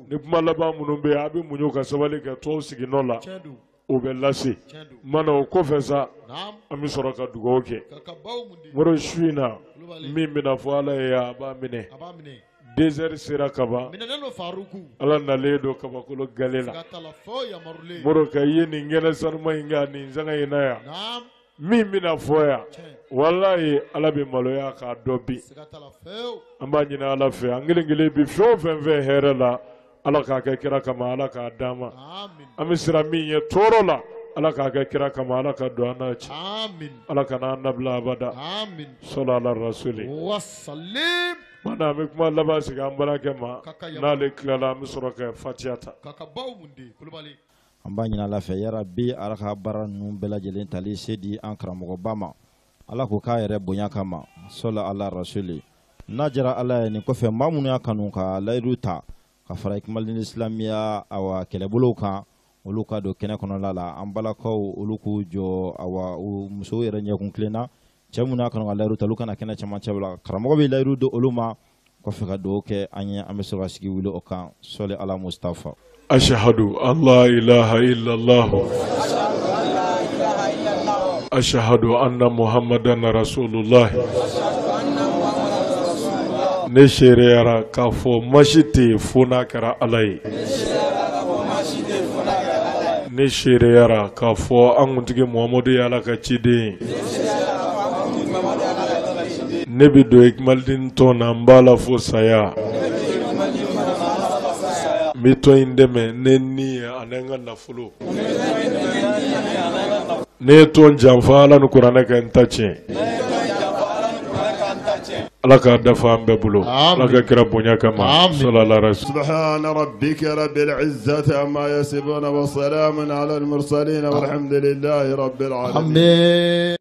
ni kuma laban minnu bɛ yen a bɛ muɲu ka sabali ka tɔw sigi nɔ la o bɛ lase mana o kɔfɛ sa an bɛ sɔrɔ ka dugawu kɛ Moro su in na min bɛna fɔ Ala ye a b'a minɛ 2 heures sera kaban Ala nalen don kabakolo gale la Moro ka ye nin kɛnɛ sanuma in kan nin sanga in na yan min bɛna fɔ yan walayi Ala bɛ maloya k'a dɔn bi an b'a ɲini Ala fɛ an kelen kelen bi fɛn o fɛn fɛ hɛrɛ la Ala k'a kɛ kira kama Ala k'a d'an ma an bɛ siran min ye tɔɔrɔ la Ala k'a kɛ kira kama Ala ka don an n'a cɛ Ala kana an nabila abada sɔla ala rasuli mana an bɛ kuma laban sigi an balimakɛ ma n'ale tilala an bɛ sɔrɔ ka fatiya ta. An b'a ɲini Ala fɛ yarabi Ala ka baara ninnu bɛɛ lajɛlen tali se di an karamɔgɔba ma Ala k'o k'a yɛrɛ bonya kama sɔla ala rasuli n'a jara Ala ye nin kɔfɛ maa minnu y'a kanu ka layidu ta ka fara Ikmalin Islamiya awa kɛlɛbolow kan olu ka don kɛnɛ kɔnɔla la an balakaw olu k'u jɔ awa musow yɛrɛ ɲɛkun kelen na cɛ minnu y'a kanu ka layidu ta olu kana kɛnɛ cɛmancɛ la karamɔgɔ bɛ layidu di olu ma kɔfɛ ka dugawu kɛ an ye an bɛ sɔrɔ ka sigi wuli o kan sɔli ala Mustafa. Ashhadu an la ilaha illallah ashhadu anna muhammadan rasulullah. Ne seereyara k'a fɔ masi tɛ yen fo n'a kɛra Ala ye. Ne seereyara k'a fɔ an kuntigi Muhamadu ye Ala ka ciden ye. Ne bɛ don Ikmalin tɔn na n b'a la fo saya. N bɛ tɔn in dɛmɛ ne ni ye ani n ka nafolo. Ne ye tɔn janfa Ala ni kuranɛ kɛ n ta tiɲɛ. Ala k'a dafa an bɛɛ bolo. Ala ka kira bonya kama. Sallallahu alaihi wasallam. Subhana rabbika rabbil izzati amma yasifun wa salamun ala al mursalin walhamdulillahi rabbil alamin. Amin.